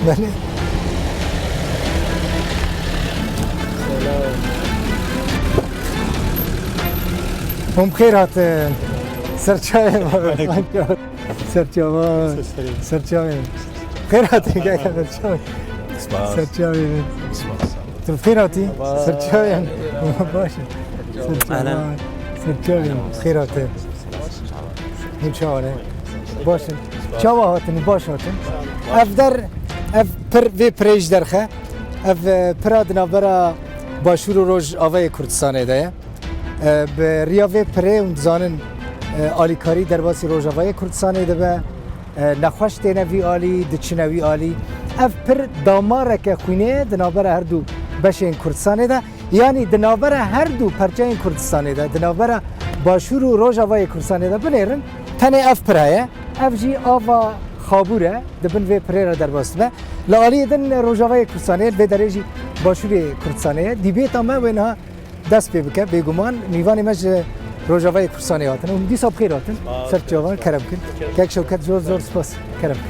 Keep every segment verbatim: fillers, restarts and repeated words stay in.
Belê. Hûn bi xêr hatin. Serçavê me. Serçava. Serçavê. Xêr hatin, gel, gel, serçavê. Spas. Serçavê. Spas. Tu bi xêr hatî? Serçavê. Baş. Serçava. Ahlan. Serçavê. Xêr hatin. Hûn çawa ne? Baş in. Çawa hatin? Baş hatin. Ev der, ev pir, vê pirê ji derxe. Ev, e, pira di navbera Başûr û Rojavayê Kurdistanê de ye. E, bi riya vê pirê hûn dizanin, e, alîkarî derbasî Rojavayê Kurdistanê dibe. E, nexweş têne vî alî, diçine wî alî. Ev pir damareke xwînê ye di navbera her du beşên Kurdistanê de. Yanî di navbera her du perçeyên Kurdistanê de, di navbera Başûr û Rojavayê Kurdistanê de binêrin, tenê ev pir heye. Ev jî ava Xabûr e, di bin vê pirê re derbas dibe. Li aliyê din Rojavayê Kurdistanê, li vê derê jî Başûrê Kurdistanê ye. Dîbêta me wê niha dest pê bike, bêguman mîvanê me ji Rojavayê Kurdistanê hatin. Hûn dîsa bi xêr hatin. Ser çavan, kerem kin. Kek Şewket, zor zor spas. Kerem kin.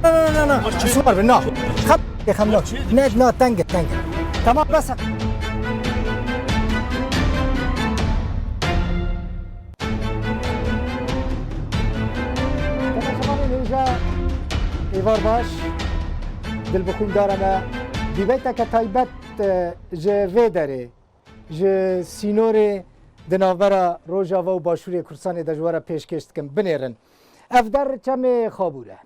Na, na, na, na. Suwar bin, na. Xet, xem, na. Ne, na, tenge, tenge. Tamam, bes. Temaşevanên hêja, êvar baş, dilbixwîndara me, dîbeyteke taybet, e, ji vê derê, ji sînorê di navbera Rojava û Başûrê Kurdistanê de ji we re pêşkêş dikim. Binêrin. Ev der çemê Xabûr e.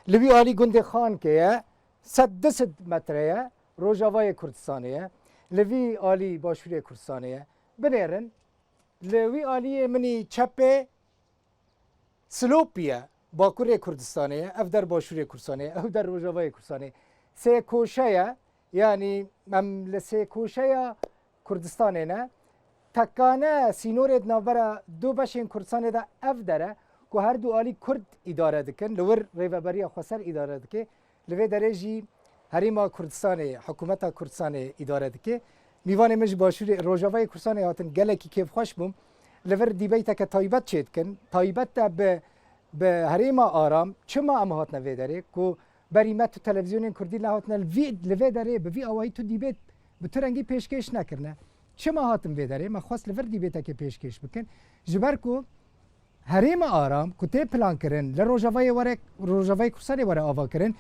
Li wî alî gundê Xankê ye. Sed du sed metre ye, Rojavayê Kurdistanê ye. Li vî alî Başûrê Kurdistanê ye. Binêrin, li wî aliyê min î çepê Silopî ye, Bakurê Kurdistanê ye, ev der Başûrê Kurdistanê ye, ew der Rojavayê Kurdistanê ye. Sêkoşe ye, yanî em li sêkoşeya Kurdistanê ne. Tekane sînorê di navbera du beşên Kurdistanê de ev der e ku her du alî Kurd îdare dikin, li wir Rêveberiya Xweser îdare dike, li vê derê jî Herêma Kurdistanê, Hikûmeta Kurdistanê îdare dike. Mîvanê min ji Başûrê, Rojavayê Kurdistanê hatin, gelekî kêfxweş bûm. Li vir dîbeyteke taybet çêdikin. Taybet de bi, bi herêma Aram. Çima em hatine vê derê? Ku berî me tu televîzyonên Kurdî nehatine li vî, li vê derê, bi vî awayî tu dîbêt bi tu rengî pêşkêş nekirine. Çima hatin vê derê? Me xwest li vir dîbêtekê pêşkêş bikin. Ji ber ku Herêma Aram ku tê plankirin, li Rojavayê were, Rojavayê Kurdistanê were avakirin,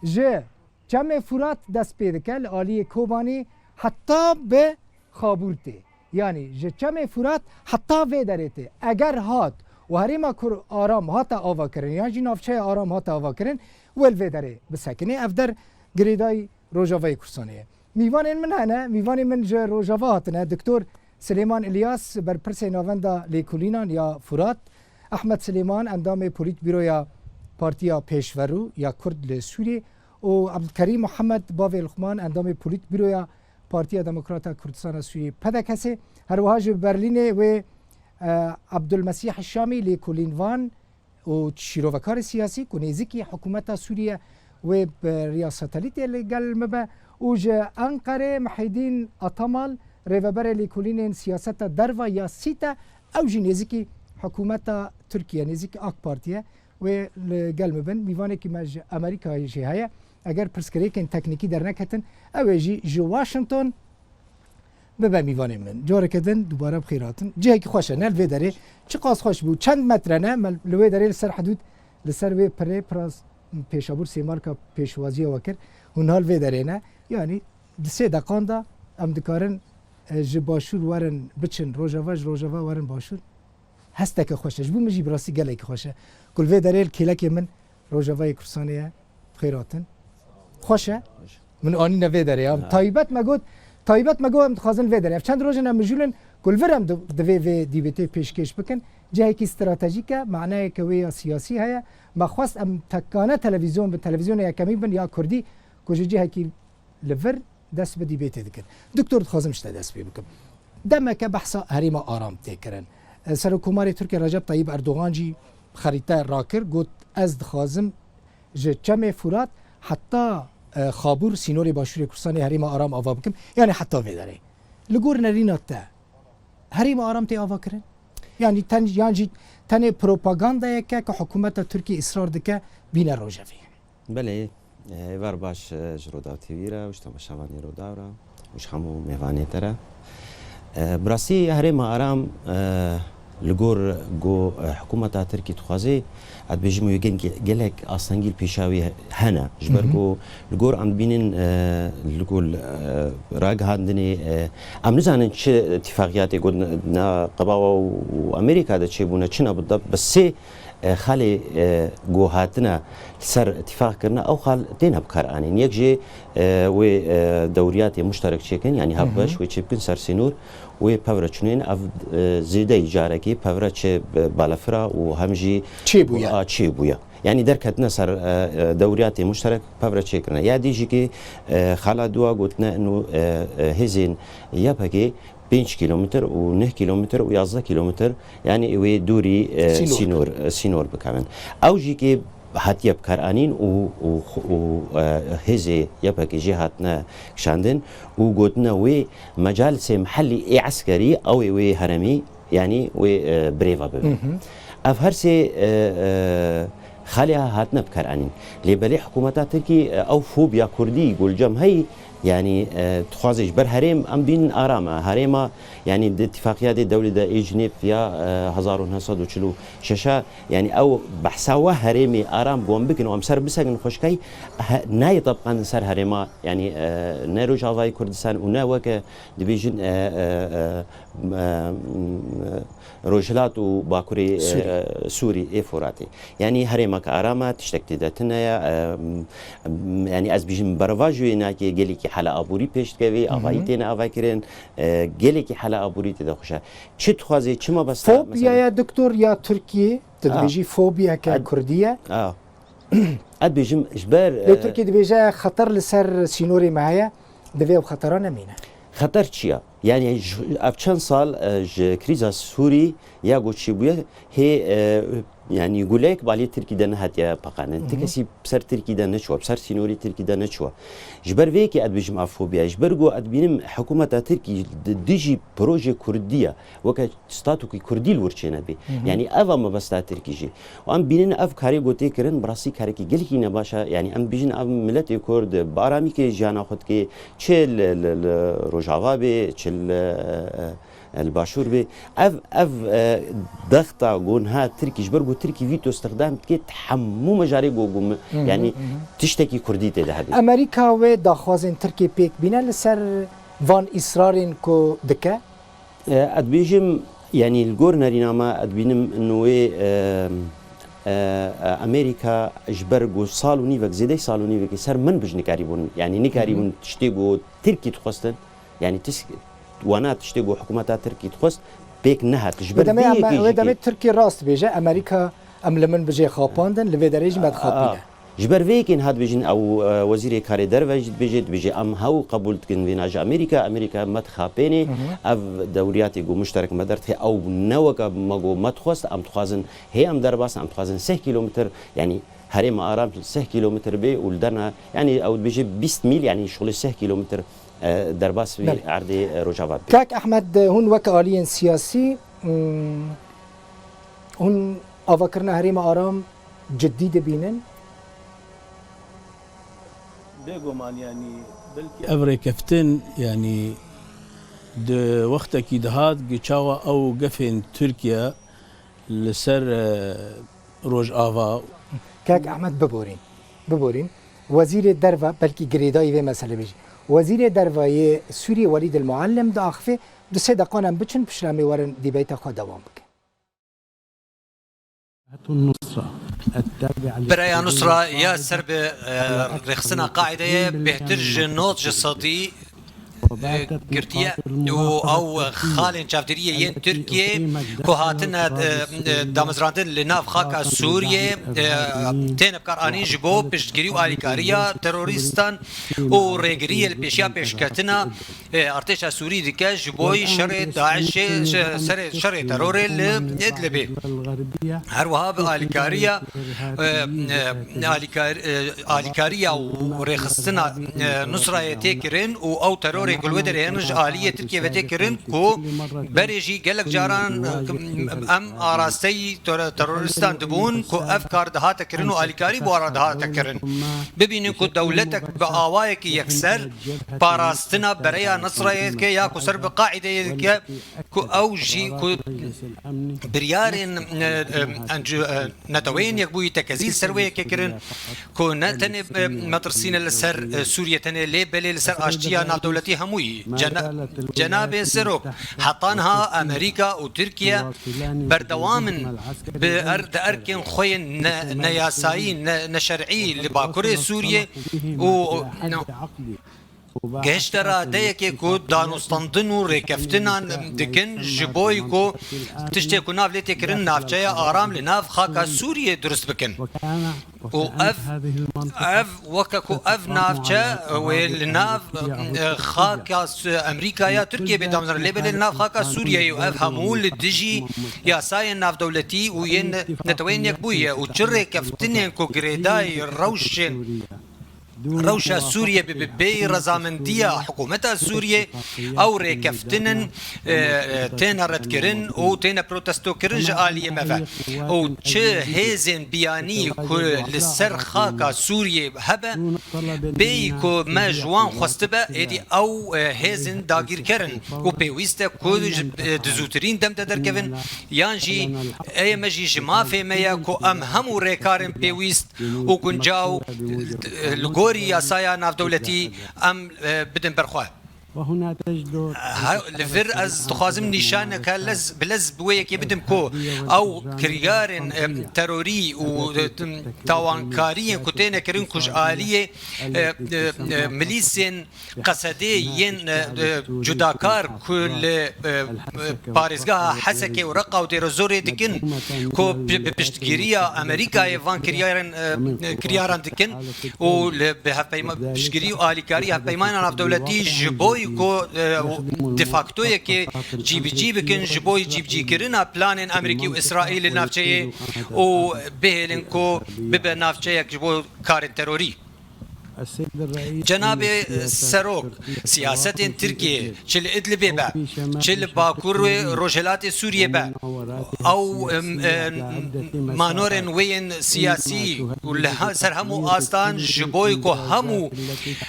ji Çemê Furat dest pê dike, li aliyê Kobanî heta bi Xabûr tê. Yanî ji Çemê Furat heta vê derê tê. Eger hat û herêma Kur-, Aram hate avakirin, yan jî navçeya Aram hate avakirin, wê li vê derê bisekinê. Ev der girêdayî Rojavayê Kurdistanê ye. Mîvanên min hene, mîvanên min ji Rojava hatine, Doktor Silêman Îlyas, berpirsê Navenda Lêkolînan ya Furat, Ehmed Silêman, endamê Polîtbîroya Partiya Pêşverû ya Kurd li Sûriyê, û Ebdulkerîm Muhammed, bavê Luqman, endamê Polîtbîroya Partiya Demokrata Kurdistana Sûriyê, P D K S, her wiha ji Berlînê wê, e, Ebdulmesîh Şamî, lêkolînvan, û şîrovekarê siyasî ku nêzîkî hikûmeta Sûriye wê bi riya satelîtê li gel me be, û ji Enqerê Mihîdîn Atamal, rêveberê lêkolînên siyaseta derva ya SÎTE, ew jî nêzîkî hikûmeta Tirkiye, nêzîkî AK Partiye, wê li gel me bin. Mîvanekî me ji Amerîkayê jî heye. Eger pirsgirêkên teknîkî derneketin, ew ê jî ji Washington bibe mîvanê min. Careke din dubare bi xêr hatin. Cihekî xweş e, ne li vê derê. Çiqas xweş bû. Çend metre ne? Me li wê derê li ser hidûd, li ser wê pirê pira pêşabûr sêmarka pêşwaziya we kir. Hûn niha li vê derê ne. Yanî di sê deqan de em dikarin, e, ji başûr werin biçin rojava, ji rojava werin başûr. Hesteke xweş e. Ji bo min jî bi rastî gelekî xweş e. Ku li vê derê li kêlekê min Rojavayê Kurdistanê ye, bi xêr hatin. Xweş e. Min anîne vê derê ya. Ha. Taybet me got, taybet me got em dixwazin vê derê. Ev çend roj in em mijûl in ku li vir em di, divê vê dîbêtê pêşkêş bikin. Cihekî stratejîk e, manayeke wê ya siyasî heye. Me xwest em tekane televîzyon bin, televîzyona yekemîn bin ya kurdî ku ji cihekî li vir dest bi dîbêtê dikin. Doktor, dixwazim ji te dest pê bikim. Demeke behsa herêma Aram tê kirin. Serokkomarê Tirkiye Recep Tayyip Erdogan jî xerîte rakir, got, ez dixwazim Ji Çemê Furat heta, e, Xabûr sînorê Başûrê Kurdistanê herêma Aram ava bikim, yanî heta vê derê. Li gor nerîna te, herêma Aram tê ava kirin? Yanî ten-, yan jî tenê propagandayeke ku hikûmeta Tirkiyê israr dike bîne rojevê? Belê, e, êvar baş, e, ji Rûdaw T V re û ji temaşevanê Rûdaw re û ji hemû mêvanê te re. E, bi rastî herêma Aram, e, li gor ku, e, hikûmeta Tirkî dixwaze, ez dibêjim wê gen-, gelek astengî li pêşa wî hene. Ji ber Hı hı. ku li gor em dibînin, e, li gor, e, ragihandinê, e, em nizanin çi tifaqiyatê ku na Qebawa û Amerîka de çêbûne, çi ne bi, bi sê e, xalê, e, ku hatine ser tifaq kirine, ew xal têne bikaranîn. Yek jê, e, wê, e, dewriyatê muşterek çêkin, yanî Hı hı. hevbeş wê çêbikin ser sînor, wê pevre çûnên ev, e, zêdeyî carekê pevre çi, e, balafira û hem jî Çêbûye. a, çêbûye. Yanî derketine ser, e, e, dewriyatê muşterek pevre çêkirine. Ya dî jî kê, e, xala dua gotine ino, e, e, hêzên Y P G pênc kîlometr û neh kîlometr û yazdeh kîlometr, yanî wê dûrî, e, Sînor. sînor, e, sînor bikevin. Ew jî kê hatiye bikaranîn û, û, û, e, hêzê Y P G jê hatine kişandin û gotine wê mecalisê mihellî ê eskerî ew ê wê heremî, yanî wê, e, birêve bibin. Hı hı. Ev her sê, e, e, xalê hatine bikaranîn. Lê belê hikûmeta Tirkî, e, ew fobiya Kurdî ku li cem heyî, yanî, e, dixwaze ji ber herêm em bînin aram e. Herêma, yanî di tifaqiyatê dewlê de ê Cinêv ya, e, hezar û neh sed û çil û şeş a, yanî ew behsa we herêmê aram ku em bikin û em ser bisekin xweşkayî, he, nayê tebqandin ser herêma, yanî, e, ne Rojavayê Kurdistan û ne weke dibêjin, e, e, e, m-, e, m-, Rojhilat û Bakurê, e, Sûrî. e, Sûrî ê Foratê. Yanî herêmeke aram e, tiştek tê de tune ye, e, m-, m-, yanî ez bêjim berevajiyê nake, gelekî hala aborî pêş dikevê, Hı hı. avayî têne avakirin, e, gelekî hala aborî tê de xweş e. Çi dixwaze, çi mabesta, Fobiya mesela? ye doktor ya Tirkî, tu A. dibêjî fobiyeke A. Kurdî ye? A. Ez dibêjim ji ber, Lê e, Tirkî dibêje xeter li ser sînorê me heye, divê ew xetera nemîne. Xeter çi ye? Yanî ji, ev çend sal, e, ji krîza Sûrî ya ku çêbûye, hê, e, yanî guleyek balê Tirkî de nehatiye peqandin. Hı Ti hı. kesî ser Tirkî de neçûye, ser sînorê Tirkî de neçûye. Ji ber vê yekê ez dibêjim ev fobiya ye. Ji ber ku ez dibînim hikûmeta Tirkî di dijî projê Kurdî ye. Weke statûkî Kurdî li wir çênebê. Hı hı. Yanî ev e mebesta Tirkî jî. Û em bînin ev karê ku tê kirin, bi rastî karekî gelekî ne baş e. Yanî em bêjin ev miletê Kurd bi aramî kê jiyana xwe dike, çi li, li, li Rojava bê, çi li, e, e, li Başûr bê. Ev, ev, e, dexta ku niha Tirkî, ji ber ku Tirkî vîto stixdam dike, hemû mejarê ku, ku mi-, Hı hı, yanî hı hı. tiştekî Kurdî tê de hebe. Amerîka wê daxwazên Tirkiyê pêk bîne li ser van îsrarên ku dike? E, ez dibêjim, yanî li gor nerîna me, ez dibînim ino wê, e, e, e, Amerîka ji ber ku sal û nîvek, zêdeyî sal û nîvekê ser min bij nikarîbûn, yanî nikarîbûn Hı hı. tiştê ku Tirkî dixwestin, yanî tiş-, wana tiştê ku hikûmeta Tirkî dixwest, pêk nehat. Ji ber Wê demê vê em, yekê wê jî demê kê- Tirkî rast bêje, Amerîka em li min bijê xapandin, li vê derê jî me A, dixapîne. Ji ber vê yekê niha dibêjin ew, e, wezîrê karê derve jî dibêje, dibêje, em hew qebûl dikin vêna ji Amerîka, Amerîka me dixapênê, Hı hı. ev dewriyatê ku muşterek me derdixe, ew ne weke me ku me dixwest, em dixwazin hê em derbas, em dixwazin seh kîlometr, yanî herêma aram seh kîlometr bê û li derna, yanî ew dibêje bîst mîl, yanî şolê seh kîlometr, e, derbas vî Belê. erdê, e, Rojava bike. Kak Ehmed, hûn weke aliyên siyasî, hmm, hûn avakirina herêma aram cidî dibînin? Bêguman, yanî, belkî ev rêkeftin, yanî, di wextekî dihat, gi çawa ew gefên Tirkiye li ser, e, Rojava. Kak Ehmed, biborîn, biborîn. Wezîrê derve, belkî girêdayî vê meselê bêjî. Wezîrê derve yê Sûriyê Welîd El Muallim diaxifê, du sê deqan em biçin, piştre em ê werin dîbeyta xwe dewam bikin. Biraya Nusra ya ser bi, e, rêxistina Qaîdeyê bêhtir ji nod ji sedî e, girtiye û ew xalên çavdêriyê yên Tirkiyê ku hatine, e, e, damezrandin li nav xaka Sûriyê, e, têne bikaranîn ji bo piştgirî û alîkariya terorîstan û rêgiriyê li pêşiya pêşketina, e, artêşa Sûrî dike ji bo şerê DAIŞê, şe-, serê, şerê terorê li Idlibê. Her wiha bi alîkariya, e, e, alîkar-, e, alîkariya û rêxistina, e, Nusrayê tê kirin û ew terorê ku li wê derê hene ji aliyê Tirkiyê ve tê kirin ku berê jî gelek caran, e, em arasteyî tero-, terorîstan dibûn ku ev kar dihate kirin û alîkarî bi wan re dihate kirin. Bibînin ku dewletek bi awayekî yekser parastina bereya Nusrayê dike ya ku ser bi Qaîdeyê dike, ku ew jî ku biryarên, e, e, encû-, e, Neteweyên Yekbûyî tekezî li ser wê yekê kirin, ku ne tenê, e, metirsîne li ser, e, Sûriye tenê, lê belê li ser aştiya navdewletî hemûyî. Cena-, Cenabê Serok, heta niha Amerîka û Tirkiye berdewam in bi er-, di erkên xwe yên ne-, neyasayî, ne-, neşerî li Bakurê Sûriyê û gihişte radeyekê ku danûstandin û rêkeftinan dikin ji bo ku tiştê ku nav lê tê kirin navçeya aram li nav xaka Sûriyê dirust bikin. Û ev, ev weke ku ev navçe wê li nav, e, xaka Su-, Amerîkaya Tirkiyê bê damezrandin, lê belê li nav xaka Sûriyeyê û ev hemû li dijî yasayên navdewletî û yên Neteweyên Yekbûyî ye û çi rêkeftinên ku girêdayî rewşên rewşa Sûriyê bi, bi bêyî rezamendiya hikûmeta Sûriyê, ew rêkeftin in, e, e, têne redkirin û têne protestokirin ji aliyê me ve. Û çi hêzên biyanî ku li ser xaka Sûriyê hebe, bêyî ku me ji wan xwestibe, êdî ew, e, hêzên dagîrker in û pêwîst e ku ji, e, di zûtirîn dem de derkevin, yan jî ê me jî ji mafê me ye ku em hemû rêkarên pêwîst û guncaw, e, li gorî yasaya navdewletî em, e, bidin ber xwe. Ha, li vir ez dixwazim nîşaneke lez bi lez bi wê yekê bidim ku ew kiryarên, e, terorî û, e, tawankariyên ku têne kirin ku ji aliyê, e, e, e, milîsên Qesedê yên, e, e, cudakar ku li, e, e, parêzgeha Hesekê û Reqa û Dêrezorê dikin, ku bi, bi piştgiriya Amerîkayê van kiryaran, e, kiryaran dikin û li bi hevpeyma-, piştgirî û alîkarî hevpeymana navdewletî ji bo ku, e, defaktoyekê cîbicî bikin, ji bo cîbicîkirina planên Amerîkî û Îsraîl li navçeyê û bihêlin ku bibe navçeyek ji bo karên terorî. Cenabê Serok, siyasetên Tirkiyê, çi li Idlibê be, çi li Bakurê Rojhilatê Sûriyê be, ew, em, e, manorên wê yên siyasî û li ha-, ser hemû astan ji bo ku hemû,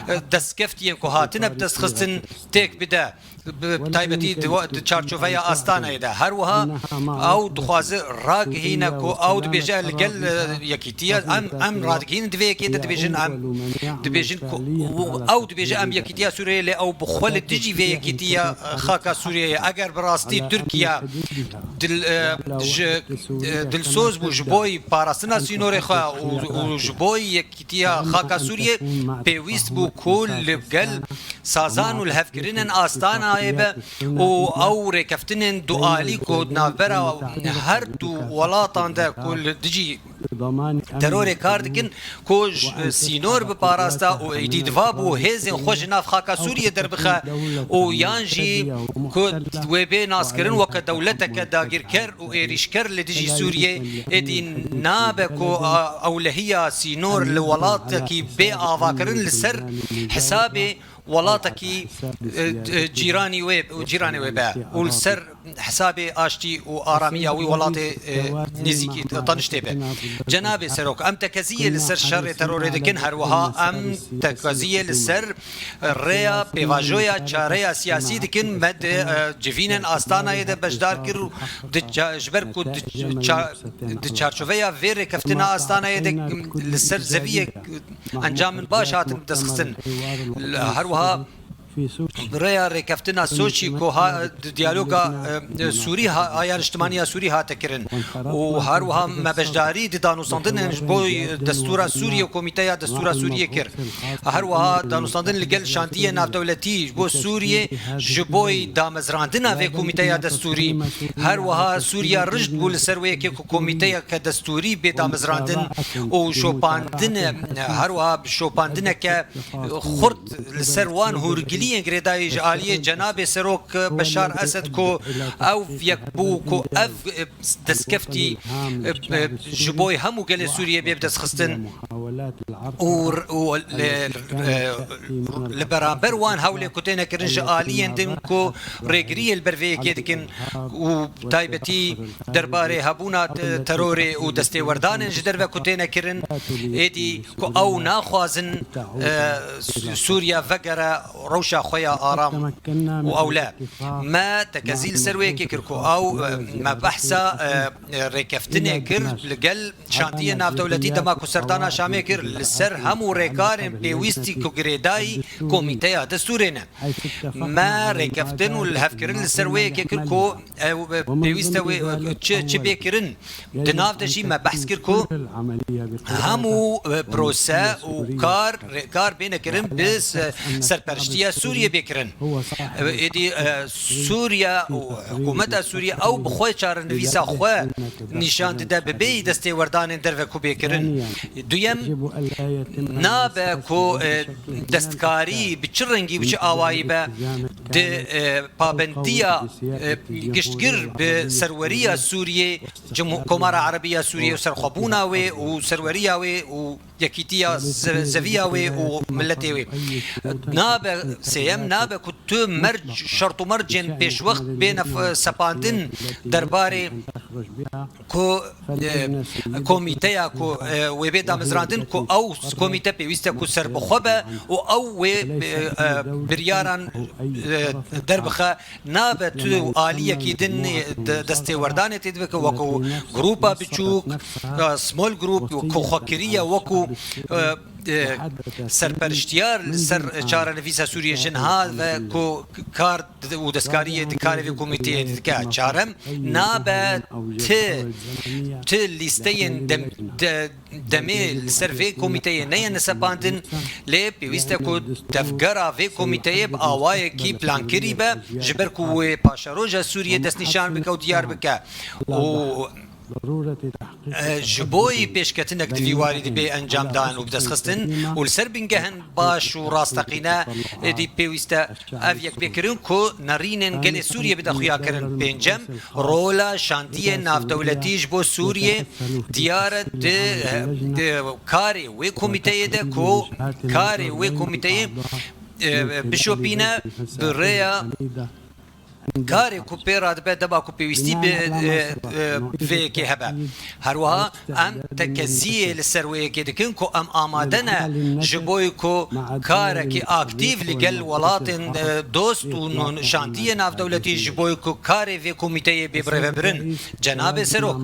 e, destkeftiyên ku hatine bi dest xistin têk bide. Bi taybetî di wa-, di çarçoveya Astanayê de. Her wiha ew dixwaze ragihîne ku ew dibêje li gel, e, yekîtiya, em, em radigihînin di vê yekê de dibêjin em, dibêjin ku ew dibêje em yekîtiya Sûriyeyê lê ew bi xwe li dijî vê yekîtiya, e, xaka Sûriyeyê. Eger bi rastî Tirkiye dil, e, ji, e, dilsoz bû ji bo parastina sînorê xwe û, û ji bo yek yekîtiya xaka Sûriyê pêwîst bû ku li gel sazan û lihevkirinên Astanayê be û ew rêkeftinên dualî ku di navbera her du welatan de ku li dijî terorê kar dikin, ku ji, sînor biparasta û êdî diva bû hêzên xwe ji nav xaka Sûriyê derbixe û yan jî ku wê bê naskirin weke dewleteke dagirker û êrîşker li dijî Sûriyê, êdî nabe ku, a, ewlehiya sînor li welatekî bê avakirin li ser hesabê welatekî, e, e, cîranî wê, cîranê wê be û li ser hesabê aştî û aramiya wî welatê, e, nêzîkî taniştê be. Cenabê Serok, em tekeziyê li ser şerê terorê dikin, her wiha em tekeziyê li ser rêya pêvajoya çareya siyasî dikin. Me di, e, civînên Astanayê de beşdar kir û di ça-, ji ber ku di ça-, di çarçoveya vê rêkeftina Astanayê de li ser zeviyek encamên baş hatin destxistin. Her wiha Bi rêya rêkeftina Soçî ku ha, di diyaloga, e, Sûrî ha, aya niştimaniya Sûrî hate kirin û her wiha me beşdarî di danûstandinên ji bo destûra Sûriyê û Komîteya Destûra Sûriyê kir. Her wiha danûstandin li gel şantiyê navdewletî ji bo Sûriyê ji bo damezrandina vê Komîteya Destûrî. Her wiha Sûriya rijt bû li ser wê yekê ku komîteyeke destûrî bê damezrandin û şopandine, her wiha şopandineke xurt li ser wan hûrgiliyên girêdayî ji aliyê Cenabê Serok Beşar Esed ku ew yek bû ku ev, e, destkeftî, e, e, ji bo hemû gelê Sûriyê bê bidestxistin û, û li, e, li beraber wan hewlê ku têne kirin ji aliyên din ku rêgiriyê li ber vê yekê dikin û taybetî derbarê hebûna te-, terorê û destêwerdanên ji derve ku têne kirin, êdî ku ew naxwazin, e, Sû-, Sûriya vegere rewşa xwe ya aram û ewle. Me tekezî li ser wê yekê kir ku ew, e, me behsa, e, rêkeftinê kir li gel şantiyê navdewletî dema ku serdana Şamê kir li ser hemû rêkarên pêwîstî ku girêdayî komîteya destûrê ne. Me rêkeftin û lihevkirin li ser wê yekê kir ku ew, e, pêwîst e wê, e, çi, çi bê kirin. Di nav de jî me behs kir ku hemû, e, prose û kar, rê-, kar bêne kirin bi se-, serperiştiya Sûriyê bê kirin. E, êdî, e, Sûriye û hikûmeta Sûriyê ew bi xwe çarenivîsa xwe nîşan dide bi bêyî destêwerdanên derve ku bê kirin. Duyem, nabe ku, e, destkarî bi çi rengî û çi awayî be di, e, pabendiya, e, giştgir bi serweriya Sûriyê, Cumhur-, Komara Erebiya Sûriyê û serxwebûna wê û serweriya wê û yekîtiya ze-, zeviya wê û miletê wê. Nabe, sêyem, nabe ku tu merc, şert û mercên pêşwext bêne f-, sepandin derbarê ku, e, komîteya ku, e, wê bê damezrandin ku ew komîte pêwîst e ku serbixwe be û ew wê, e, e, biryaran, e, derbixe. Nabe tu aliyekî din, e, de-, destêwerdanê tê dibike wekû grupa biçûk, e, small group, ku xwe kiriye wekû, e, e, serperiştiyar li ser çarenivîsa Sûriyê ji niha ve ku kar û destkariyê di karê vê komîteyê dike. Çarem, nabe ti, ti lîsteyên dem-, de-, demê li ser vê komîteyê neyene sepandin, lê pêwîst e ku tevgera vê komîteyê bi awayekî plankirî be, ji ber ku wê paşeroja Sûriyê destnîşan bike û diyar bike. Û, e, ji bo yî pêşketinek di vî warî dibê encamdan û bidestxistin û li ser bingehên baş û rasteqîne, êdî pêwîst e ev yek bê kirin ku nerînên gelê Sûriyê bide xuyakirin. Pêncem, rola şantiyên navdewletî ji bo Sûriyê diyar e di, di karê wê komîteyê de ku karê wê komîteyê, e, bişopîne bi rêya karê ku pê radibe dema ku pêwîstî bi, e, e, vê yekê hebe. Her wiha em tekeziyê li ser wê yekê dikin ku em amade ne ji bo ku karekî aktîf li gel welatên, e, dost û nû-, şantiyê navdewletî ji bo ku karê vê komîteyê bê birêvebirin. Cenabê Serok,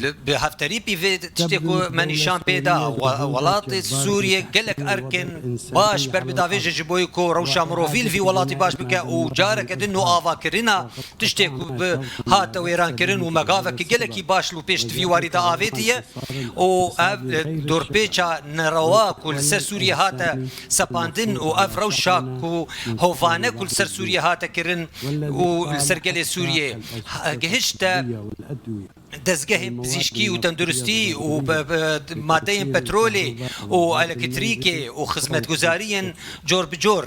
li, bi hevterîpî vê tiştê ku me nîşan pê da, we-, welatê Sûriyê gelek erkên baş ber bi davêje ji bo ku rewşa mirovî li vî welatî baş bike û careke din nû avakirina tiştê ku bi hate wêrankirin û me gavekî gelekî baş li pêş di vî warî de avêtiye û ev, e, dorpêça nerewa ku li ser Sûriyê hate sepandin û ev rewşa ku hovane ku li ser Sûriyê hate kirin û li ser gelê Sûriyê ha-, gihişte dezgehên pizîşkî û tenduristî û be-, be-, madeyên petrolê û elektrîkê û xizmetguzariyên cor bi cor.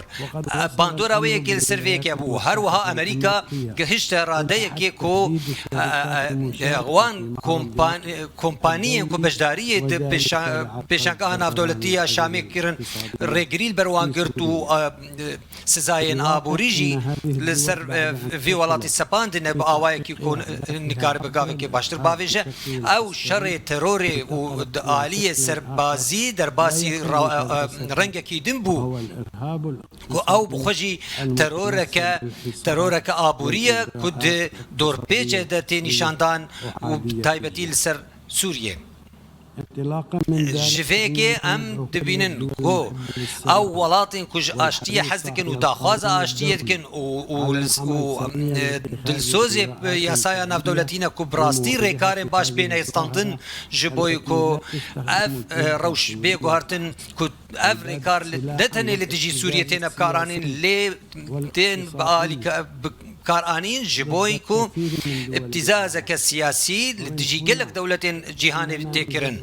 Bandora wê yekê li ser vê yekê bû. Her wiha Amerîka gihişte radeyekê ku, e, e, e, wan kompan-, kompaniyên ku beşdariyê di pêşa-, pêşangeha navdewletî ya Şamê kirin, rêgirî li ber wan girt û, e, sizayên aborî jî li ser, e, vî welatî sepandine bi awayekî ku, e, nikaribe gavekê baştir bavêje. Ew şerê terorê û di aliyê serbazî derbasî ra-, e, e, rengekî din bû ku ew bi xwe jî teroreke, teroreke aborî ye ku di dorpêçê de tê nîşandan û bi taybetî li ser Sûriyê. Ji vê yekê em dibînin ku ew welatên ku ji aştiyê hez dikin û daxwaza aştiyê dikin û, û, û, em, e, dilsozê, e, yasaya navdewletî ne ku bi rastî rêkarên baş bêne standin, ji bo ku ev, e, rewş bê guhertin ku ev rêkar li, ne tenê li dijî Sûriyê têne bikaranîn, lê tên bi alî ka-, bi kar anîn, ji bo ku îbtîzazeke siyasî li dijî gelek dewletên cîhanê tê kirin.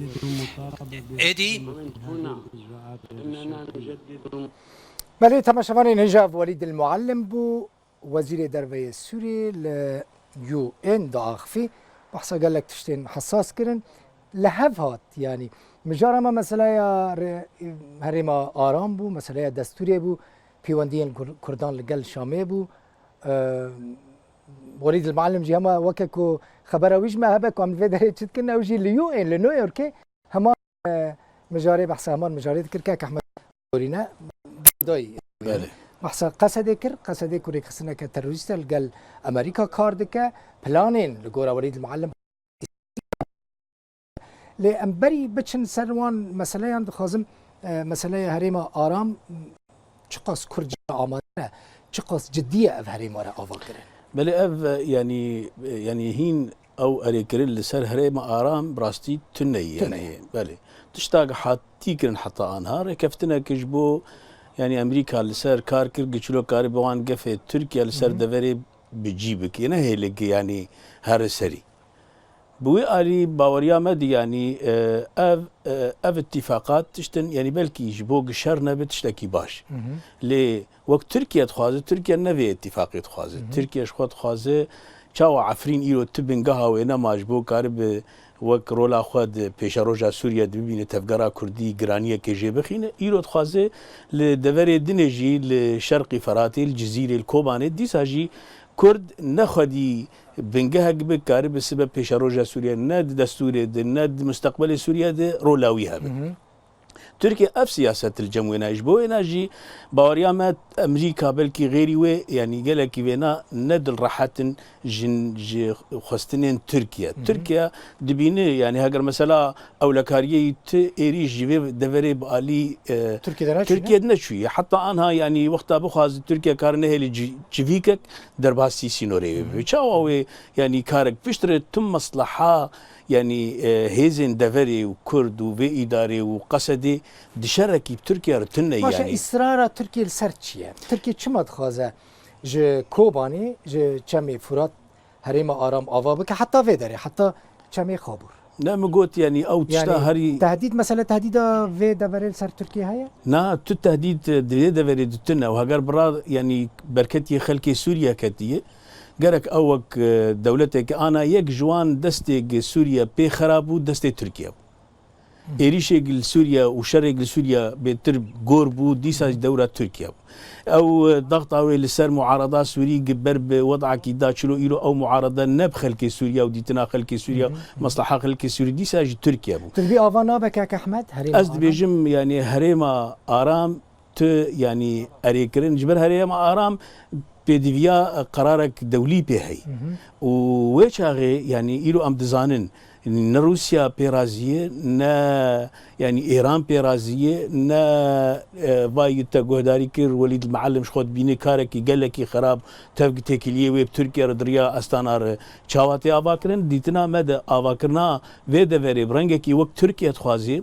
Êdî Belê, temaşevanên hêja, Welîd El Muallim bû, Wezîrê Derve yê Sûriyê li U N diaxifî, behsa gelek tiştên hesas kirin. Li hev hat, yanî mijara me meseleya re-, herêma aram bû, meseleya destûrê bû, pêwendiyên Kur-, Kurdan li gel Şamê bû. Eee, Welîd El Muallim jî hema weke ku xebera wî ji me hebe ku em li vê derê çi dikin, ew jî li U N, li New Yorkê hema, e, mijarê, behsa heman mijarê dikir, kek Ehmed Gorîne dayî. Belê. Behsa Qesedê kir, Qesedê ku rêxistineke terorîst e, li gel Amerîka kar dike, planên li gora Welîd El Muallim. Lê em berî biçin ser wan meseleyan, dixwazim, e, meseleya herêma aram çiqas Kurd ji amade ne, çiqas cidî ye ev herêma re ava kirin? Belê, ev, e, yanî, e, yanî hîn ew erêkirin li ser herêma aram bi rastî tune ye, yanî, belê. Tiştak hatî kirin heta anha, rêkeftinek ji bo, yanî, Amerîka li ser kar kir, giçilo kari bi wan gefê Tirkiye li ser deverê bi cî bike, ne hêlek, yanî, here serî. Bi wî alî baweriya me dî, yanî, e, ev, e, ev îtîfaqat tiştin, yanî belkî ji bo gi şer nebe tiştekî baş. Lê wek Tirkiye dixwaze, Tirkiye ne vê îtîfaqê dixwaze. Tirkiye ji xwe dixwaze çawa Efrîn îro tu bingeha wê nema ji bo karibe wek rola xwe di pêşeroja Sûriye de bibîne, tevgera Kurdî giraniyekê jê bixîne. Îro dixwaze li deverê dinê jî, li şerqî Feratê, li Cizîrê, li Kobanê, dîsa jî Kurd ne xwedî bingehek bi karibe sibe pêşeroja Sûriye, ne di destûrê de, ne di musteqbelê Sûriye de rola wî hebe. Tirkiye ev siyaset li cem wêna, ji bo wêna jî baweriya me Amerîka belkî xêrî wê, yanî gelekî wêna ne dilrehet in jin ji xwestinên Tirkiye. Tirkiye dibîne, yanî heger mesela ewlekariyê tu êrîş ji vê deverê bi alî, e, Tirkiye de neçûye. Tirkiye de neçûye. Heta anha, yanî wexta bixwaze Tirkiye kare nehêle ci-, çivîkek derbasî sînorê wê bibe. Çawa wê, yanî karek piştre tu mesleha, yanî, e, hêzên deverê û Kurd û vê îdarê û Qesedê di şerekî bi Tirkiye re tune ye, yanî. Baş e, îsrara Tirkiye li ser çi ye? Tirkiye çima dixwaze ji Kobanê, ji Çemê Furat herêma aram ava bike, heta vê derê, heta Çemê Xabûr? Ne, min got, yanî ew tişta herî... Tehdîd, mesele tehdîda vê deverê li ser Tirkiye heye? Na, tu tehdîd di vê deverê de tune û heger bira, yanî berketiyê xelkê Sûriye ketiye, gerek ew wek, e, dewleteke ana yek ji wan destê gi Sûriye pê xerab bû, destê Tirkiye bû. Êrîşek li Sûriye û şerek li Sûriye bêtir gor bû, dîsa ji dewra Tirkiye bû. Ew, e, daxta wê li ser muarada Sûrî gi ber bi wedakî da çilo îro ew muarada ne bi xelkê Sûriye û dîtina xelkê Sûriye, mesleha xelkê Sûrî dîsa ji Tirkiye bû. Tu dibî ava nabe kek Ehmed, herêma aram? Ez dibêjim, yanî herêma aram tu, yanî erêkirin ji ber herêma aram pêdiviya, e, qerarek dewlî pê heye. Û wê çaxê, yanî îro em dizanin, ne Rûsya pê razî ye, ne, yanî Îran pê razî ye, ne, e, vayî te guhdarî kir, Welîd Muallim ji xwe dibîne karekî gelekî xerab, tevg têkiliyê wê bi Tirkiye re di riya Astana re çawa tê avakirin. Dîtina me de avakirina vê deverê bi rengekî wek Tirkiye dixwazê,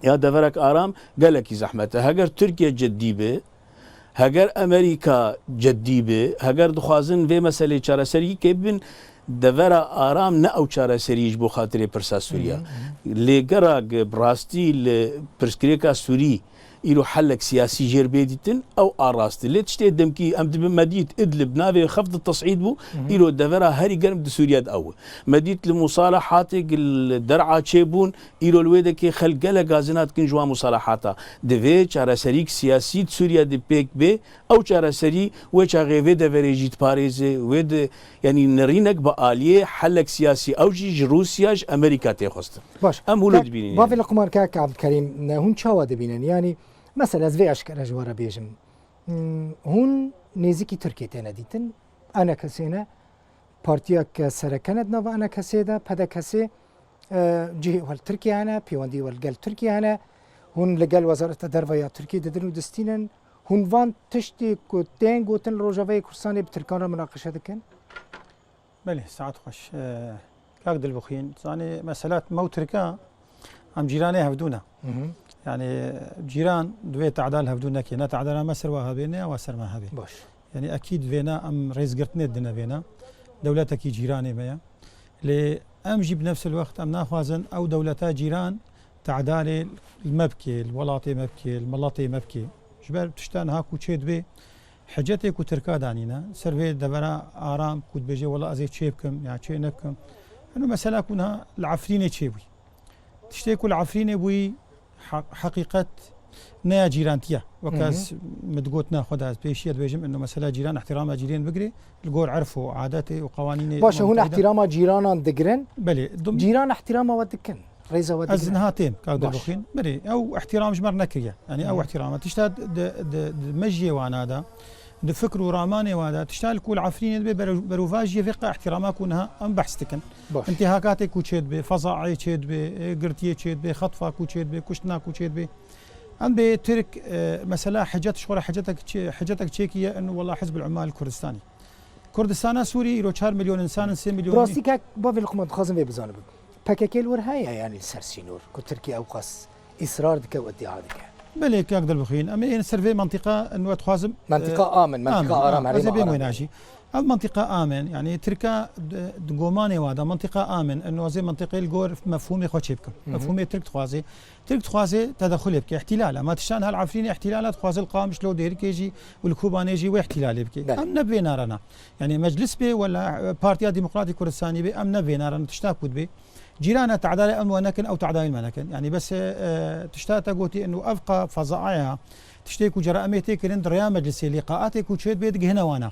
ya deverek aram gelekî zehmet e. Heger Tirkiye ceddî be, heger Amerîka ceddî be, heger dixwazin vê meselê çareserî kê bibin, devera aram ne ew çareserî ji bo xatirê pirsa Sûriye. Lê gera bi rastî li pirsgirêka Sûrî îro helek siyasî jêr bê dîtin, ew a rast e. Lê tiştê demkî em dibin me dît Idlib navê xev di tesîd bû, îro devera herî germ di Sûriye de ew e. Me dît li musalahatê li Der'a çêbûn, îro li wê dekê xelk gelek gazina dikin ji wan musalahata. Divê çareserîk siyasî di Sûriye de pêk bê, ew çareserî wê çaxê vê deverê jî diparêze, wê di, yanî nerînek bi aliyê helek siyasî ew jî ji Rûsya, ji Amerîka tê xwestin. Baş. Em wilo dibînin, yanî. Bavê Luqman, kak Abdulkerîm, hûn çawa dibînin? Yanî, mesela ez vê eşkere ji we re bêjim. Hmm, hûn nêzîkî Tirkiyê têne dîtin. Enekesê ne, partiyeke sereke ne di nava Enekesê de, P D K'ê, E, cihê wan li Tirkiye hene, pêwendî wan li gel Tirkiye hene. Hûn li gel Wezareta Derve ya Tirkiyê didin û distînin. Hûn van tiştê ku tên gotin li Rojavayê Kurdistanê bi Tirkan re munaqeşe dikin? Belê, saet xweş. E, kak Dilbixwîn, zanî, mesela me û Tirka em cîranê hevdû ne. Hı hı. Yani cîran divê te'da li hevdû neke. Ne te'da me ser wa hebe, ne ya wa ser me hebe. Baş. Yani ekîd vêna em rêzgirtinê dine vêna. Dewletekî cîranê me ye. Lê em jî bi nefsil wext em naxwazin ew dewleta cîran te'dalê li me bike, li welatê me bike, li miletê me bike. Ji ber tişta niha ku çê dibe, hicetê ku Tirka danîne, ser vê devera aram ku dibêje, wela ez ê çê bikim ya çê nebikim. Eno mesela ku niha li Efrînê çêbûyî. Tiştê ku li Efrînê bûyî, he-, heqîqet ne ya cîrantiye. Weke Hı hı. ez min digot, na xwe de ez pêşiye dibêjim, eno mesela cîran ihtirama cîrên bigire, li gor erf û adetê û qewanînê Baş e, Umem hûn Mutehîde. ihtirama cîranan digirin. Belê, dum- Cîran ihtirama we dikin. Rêza we Ez digirin. niha têm, kak Baş. Dilbixwîn. Belê, ew ihtiram ji me re nekiriye. Yani ew Hı. ihtirama. Tişta di, di, di, di mejiyê wana de, di fikr û ramanê wana de, tişta li ku li Efrînê dibe berev-, berovajiyê vê qe ihtirama ku niha em behs dikin. Baş. Întihakatê ku çê dibe, fezaê çê dibe, e, girtiyê çê dibe, xetfa ku çê dibe, kuştina ku çê dibe. Em bê Tirk, e, mesela hicet ji xwe re hicetek çê-, hicetek çêkiye, eno wela Hizbul Ummal Kurdistanî. Kurdistana Sûrî îro çar milyon însan in, sê milyon Bi rastî kek bavê li xwe me dixwazim vê bizanibim. P K K li wir heye, yani li ser sînor, ku Tirkiye ewqas îsrar dike û îdia dike? Belê, kak Dilbixwîn. Em ê ser vê mentiqa, eno dixwazim, Mentiqa e, amin, mentiqa amin, aram, ha, ez ê herêma bêm aram wêna yani. jî. Ev mentiqa amin, yani Tirka di, di gomanê wa de mentiqa amin, eno ez ê mentiqê li gor mefhûmê xwe çê bikim. Hı hı. Mefhûmê Tirk dixwaze. Tirk dixwaze tedexulê bike, îhtîlal e. Ma tiştan hal Efrînê îhtîlal e, dixwaze li Qamişlo, Dêrikê jî û li Kobanê jî wê îhtîlalê bike. Belê. Em ne bi vê narana. Yani Meclis bê wela, e, Partiya Demokratîk Kurdistanî bê, em ne bi vê narana tişta ku dibê. Cîrana te'dalê em we nekin, ew te'dalê me nekin. Yani bes, e, tişta te gotî eno ev qa fezaaya, tiştê ku cere em ê tê kirin di rêya Meclisê, lîqaatê ku çê dibê digihine wana.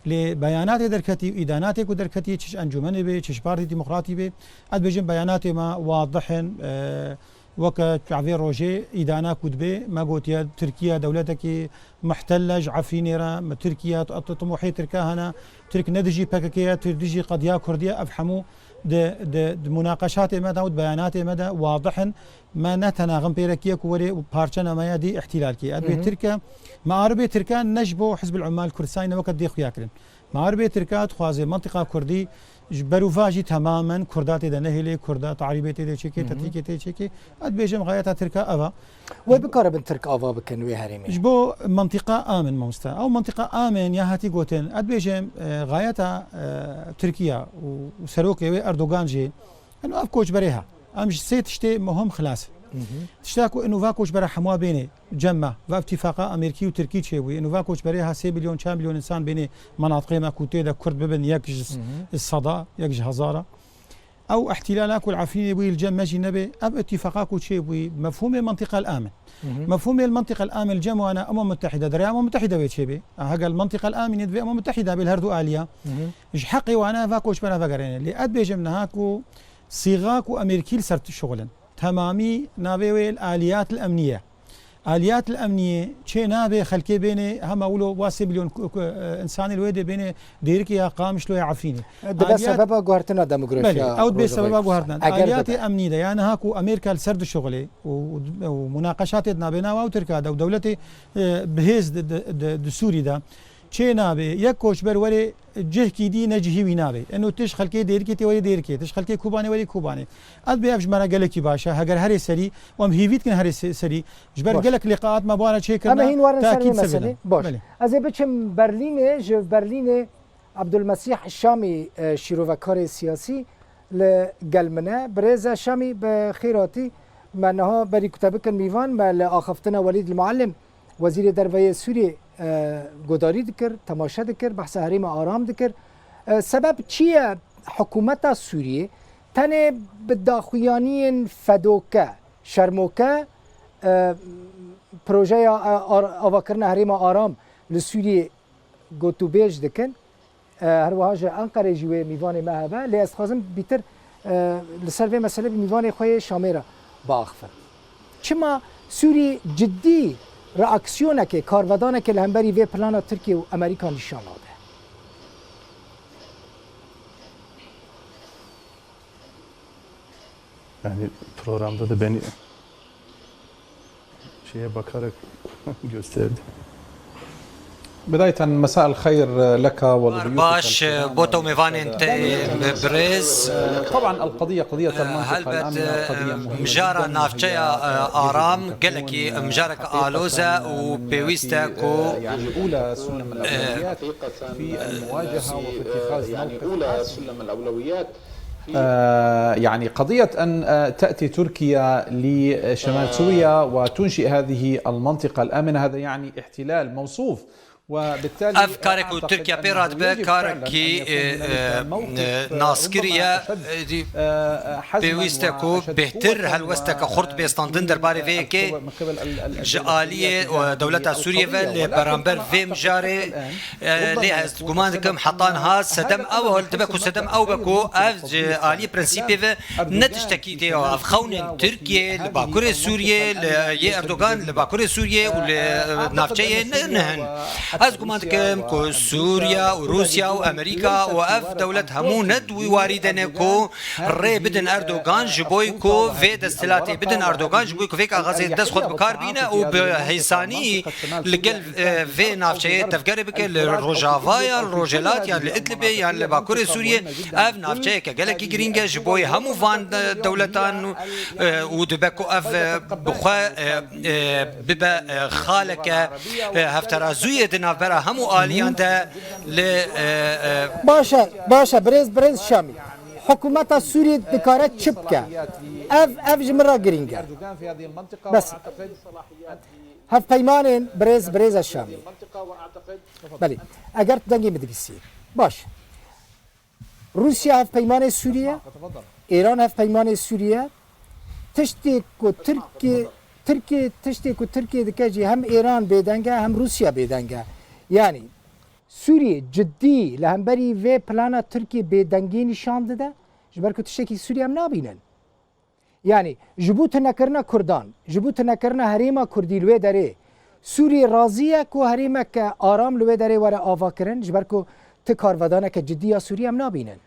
Lê beyanatê derketî û îdanatê ku derketî, çi ji encûmenê bê, çi ji Partî Demokratî bê, ez dibêjim beyanatê me wadih in, e, weke çavê rojê îdana ku dibê, me gotiye Tirkiye dewletekî muhtel e ji Efrînê re, me Tirkiye t-, t-, timohê Tirka hene, Tirk ne dijî P K K ye, Tirk dijî qediya Kurdî ye, ev hemû di, di, di munaqeşatê me de û di beyanatê me de wadih in. Me ne tena xim pêrekî ye ku werê û parçe nameya dî îhtîlal kî. Ev bê Hı hı. Tirk e. Mearibê Tirkan ne ji bo Hizbul Ummal Kurdistanî ne weke dê xuya kirin. Mearibê Tirka dixwaze mentiqa Kurdî ji berovajî temamen Kurda tê de nehêlê, Kurda tarîbê tê de çêkê, Hı hı. tetlîkê tê çêkê. Ez dibêjim xayeta Tirka ev e. Wê bikaribin Tirk ava bikin wê herêmê? Ji bo mentiqa amin, mamoste. Ew mentiqa amin ya hatî gotin. Ez dibêjim, e, xayeta, e, Tirkiye û, û serokê wê Erdogan jî, eno ev koçberê ha. Em ji sê tiştê muhim xilas. Hı hı. Tişta ku eno va koçbera hemûa bêne cem me, va îtîfaqa Amerîkî û Tirkî çêbûyî. Eno va koçberê ha sê milyon, çar milyon însan bêne menatiqê me ku tê de Kurd bibin yek ji Hı hı. seda, yek ji hezara. Ew îhtîlala ku li Efrînê bûyî li cem me jî nebe, ev îtîfaqa ku çêbûyî, mefhûmê mentiqel amin. Hı hı. Mefhûmê mentiqel amin li cem wana Umem Mutehîde, di rêya Umem Mutehîde wê çêbê. A, heger li mentiqel aminê divê Umem Mutehîde bê li her du aliya. Hı hı. Ji heqê wana va koçbera vegerêne. Lê ez dibêjim niha ku sîxa ku Amerîkî li ser dişuxulin, temamî navê wê li aliyat el emniye. Aliyat el emniyê çê nabe xelkê bêne hema wilo wa sê milyon ku, ku, e, însanê li wê dê bêne Dêrikê ya Qamişlo ya Efrînê. Dibe Aliyat sebeba guhertina demografî Belê, ya ew dibe Rojavayê sebeba Kurdistan. guhertina. Eger Aliyatê dibe. emnî de, yani ha ku Amerîka li ser dişuxulê û, û, û munaqeşatê nabe nawa û Tirka de û dewletê, e, bihêz di, di, di, di Sûrî de çê nabe, yek koçber were cihkî dî ne cihî wî nabe. Eno tij xelkê Dêrikê tê were Dêrikê, tij xelkê Kobanê were Kobanê. Ez bê ev ji me re gelekî baş e. Heger herê serî, û em hîvî dikin herê se-, serî. Ji ber Baş. gelek lîqaat me bi wan re çêkirine, Em ê hîn werin ser vê teakîd ser meselê. bêne. Baş. Belê. Ez ê biçim Berlînê, ji Berlînê Abdulmesîh Şamî, e, şîrovekarê siyasî li gel min e. Birêz e Şamî, bi xêr hatî. Me niha berî ku te bikin mîvan, me li axaftina Welîd el Muallim, Wezîrê Derve yê Sûriyê, e, godarî dikir, temaşe dikir, behsa herêma aram dikir. E, sebeb çi ye hikûmeta Sûriyê tenê bi daxuyaniyên fedoke, şermoke, e, projeya, e, ar-, avakirina herêma aram li Sûriyê gotûbêj dikin? E, her wiha ji Enqerê jî wê mîvanê me hebe, lê ez dixwazim bîtir, e, li ser vê meselê bi mîvanê xwe yê Şamê re biaxifim. Çima Sûrî ciddî reaksiyonekê, karvedanekê li hemberî vê plana Tirkiye û Amerîka nîşan nade? Yani programda da beni şeye bakarak gösterdi. بداية مساء الخير لك ولضيوفك. Baş, bo te û mêvanên te birêz. طبعا القضية قضية المنطقة الآمنة قضية مهمة mijara navçeya aram gelekî mijarek aloz e û pêwîst e ku يعني أولى سلم الأولويات في المواجهة وفي اتخاذ موقف حاسم. آه، يعني قضية أن، آه، تأتي تركيا لشمال سوريا وتنشئ هذه المنطقة الآمنة، هذا يعني احتلال موصوف. وبالتالي ev karek ku Tirkiye pê radibe karekî naskirî ye. Pêwîst e ku bêhtir helwesteke xurt bê standin derbarê vê yekê ji aliyê dewleta Sûriyê ve li beramber vê mijarê. Lê ez guman dikim heta niha sedem ew dibe ku sedem ew be ku ev ji aliyê prensîpê ve ne tiştekî tê. Ev xewnên Tirkiyê li Bakurê Sûriyê, li yê Erdogan li Bakurê Sûriyê û li navçeyê ne nihin. Ez guman dikim ku Sûriya û Rûsya û Amerîka û ev dewlet hemû ne di wî warî de ne ku rê bidin Erdogan ji bo ku vê desthilatê bidin Erdogan ji bo ku vê kaxezê dest xwe bi kar bîne û bi hêsanî li gel, e, vê navçeyê tevgerê bike, li Rojava yan, li Rojhelat yan, li Idlibê yan, li Bakurê Sûriyê. Ev navçeyeke gelekî girîng e ji bo hemû van, e, dewletan, e, û dibe ku ev, e, bi xwe, e, e, bibe, e, xaleke, e, hevterazûyê di navbera hemû aliyan de li, e, e, Baş e, baş e, birêz, birêz Şamî. Hikûmeta Sûriyê dikare çi bike? Ev, ev ji min re girîng e. Bes. Hevpeymanên birêz, birêz Şamî. Belê, eger tu dengê min dibîsî. Baş. Rûsya hevpeymanê Sûriyê, Îran hevpeymanê Sûriyê. Tiştê ku Tirkiye, Tirkiye, tiştê ku Tirkiye dike jî hem Îran bêdeng e, hem Rûsya bêdeng e. Yanî Sûriyê cidî li hemberî vê plana Tirkiyê bêdengî nîşan dide, ji ber ku tiştekî Sûriyê em nabînin. Yanî ji bo tunekirina Kurdan, ji bo tunekirina herêma Kurdî li wê derê, Sûriyê razî ye ku herêmeke aram li wê derê were avakirin, ji ber ku ti karvedaneke cidî ya Sûriyê em nabînin.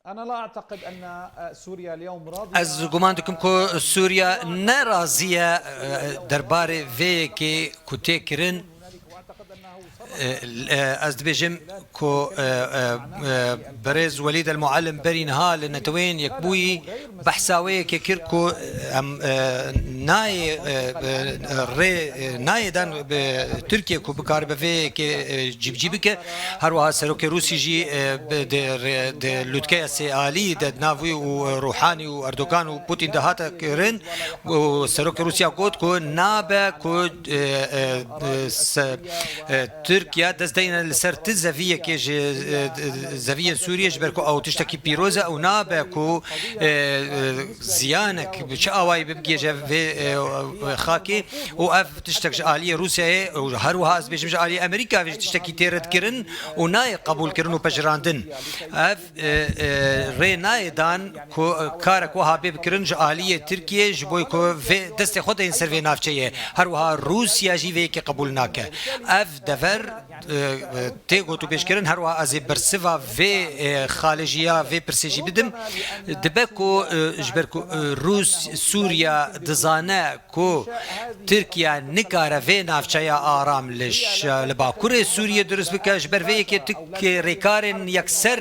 أنا لا أعتقد أن، آه، سوريا اليوم راضية. Ez guman dikim ku Sûriya ne razî ye, e, derbarê vê yekê ku tê kirin. E, e, ez dibêjim ku, e, e, e, birêz Welîd El Muallim berî niha li Neteweyên Yekbûyî behsa wê yekê kir ku em, e, nayê, e, e, rê, e, nayê dan bi Tirkiye ku bikaribe vê yekê, e, cîbicî bike. Her wiha serokê Rûsî jî, e, bi, di rê, di lûtkeya sê alî de di nav wî û Ruhanî û Erdogan û Putin de hate kirin û serokê Rûsya got ku nabe ku, e, e, e, se-, e, Tirkiye dest deyne li ser ti zeviyekê ji, e, zeviyên Sûriyê, ji ber ku ew tiştekî pîroz e û nabe ku, e, e, ziyanek bi çi awayî bibigihêje vê, e, xakê û ev tiştek ji aliyê Rûsyayê û her wiha ez bêjim ji aliyê Amerîka ve jî tiştekî tê redkirin û nayê qebûlkirin û pejirandin. Ev, e, e, rê nayê dan ku, e, karek wiha bê bikirin ji aliyê Tirkiyê ji bo ku vê destê xwe deyên ser vê navçeyê. Her wiha Rûsya jî vê yekê qebûl nake. Ev dever, e, e, tê gotûbêjkirin, her wiha ez ê bersiva vê, e, xalê jî ya vê pirsê jî bidim. Dibe ku, e, ji ber ku, e, Rûs-, Sûriya dizane ku Tirkiye nikare vê navçeya aram li ş-, li Bakurê Sûriyê dirust bike, ji ber vê yekê tik rêkarên yekser,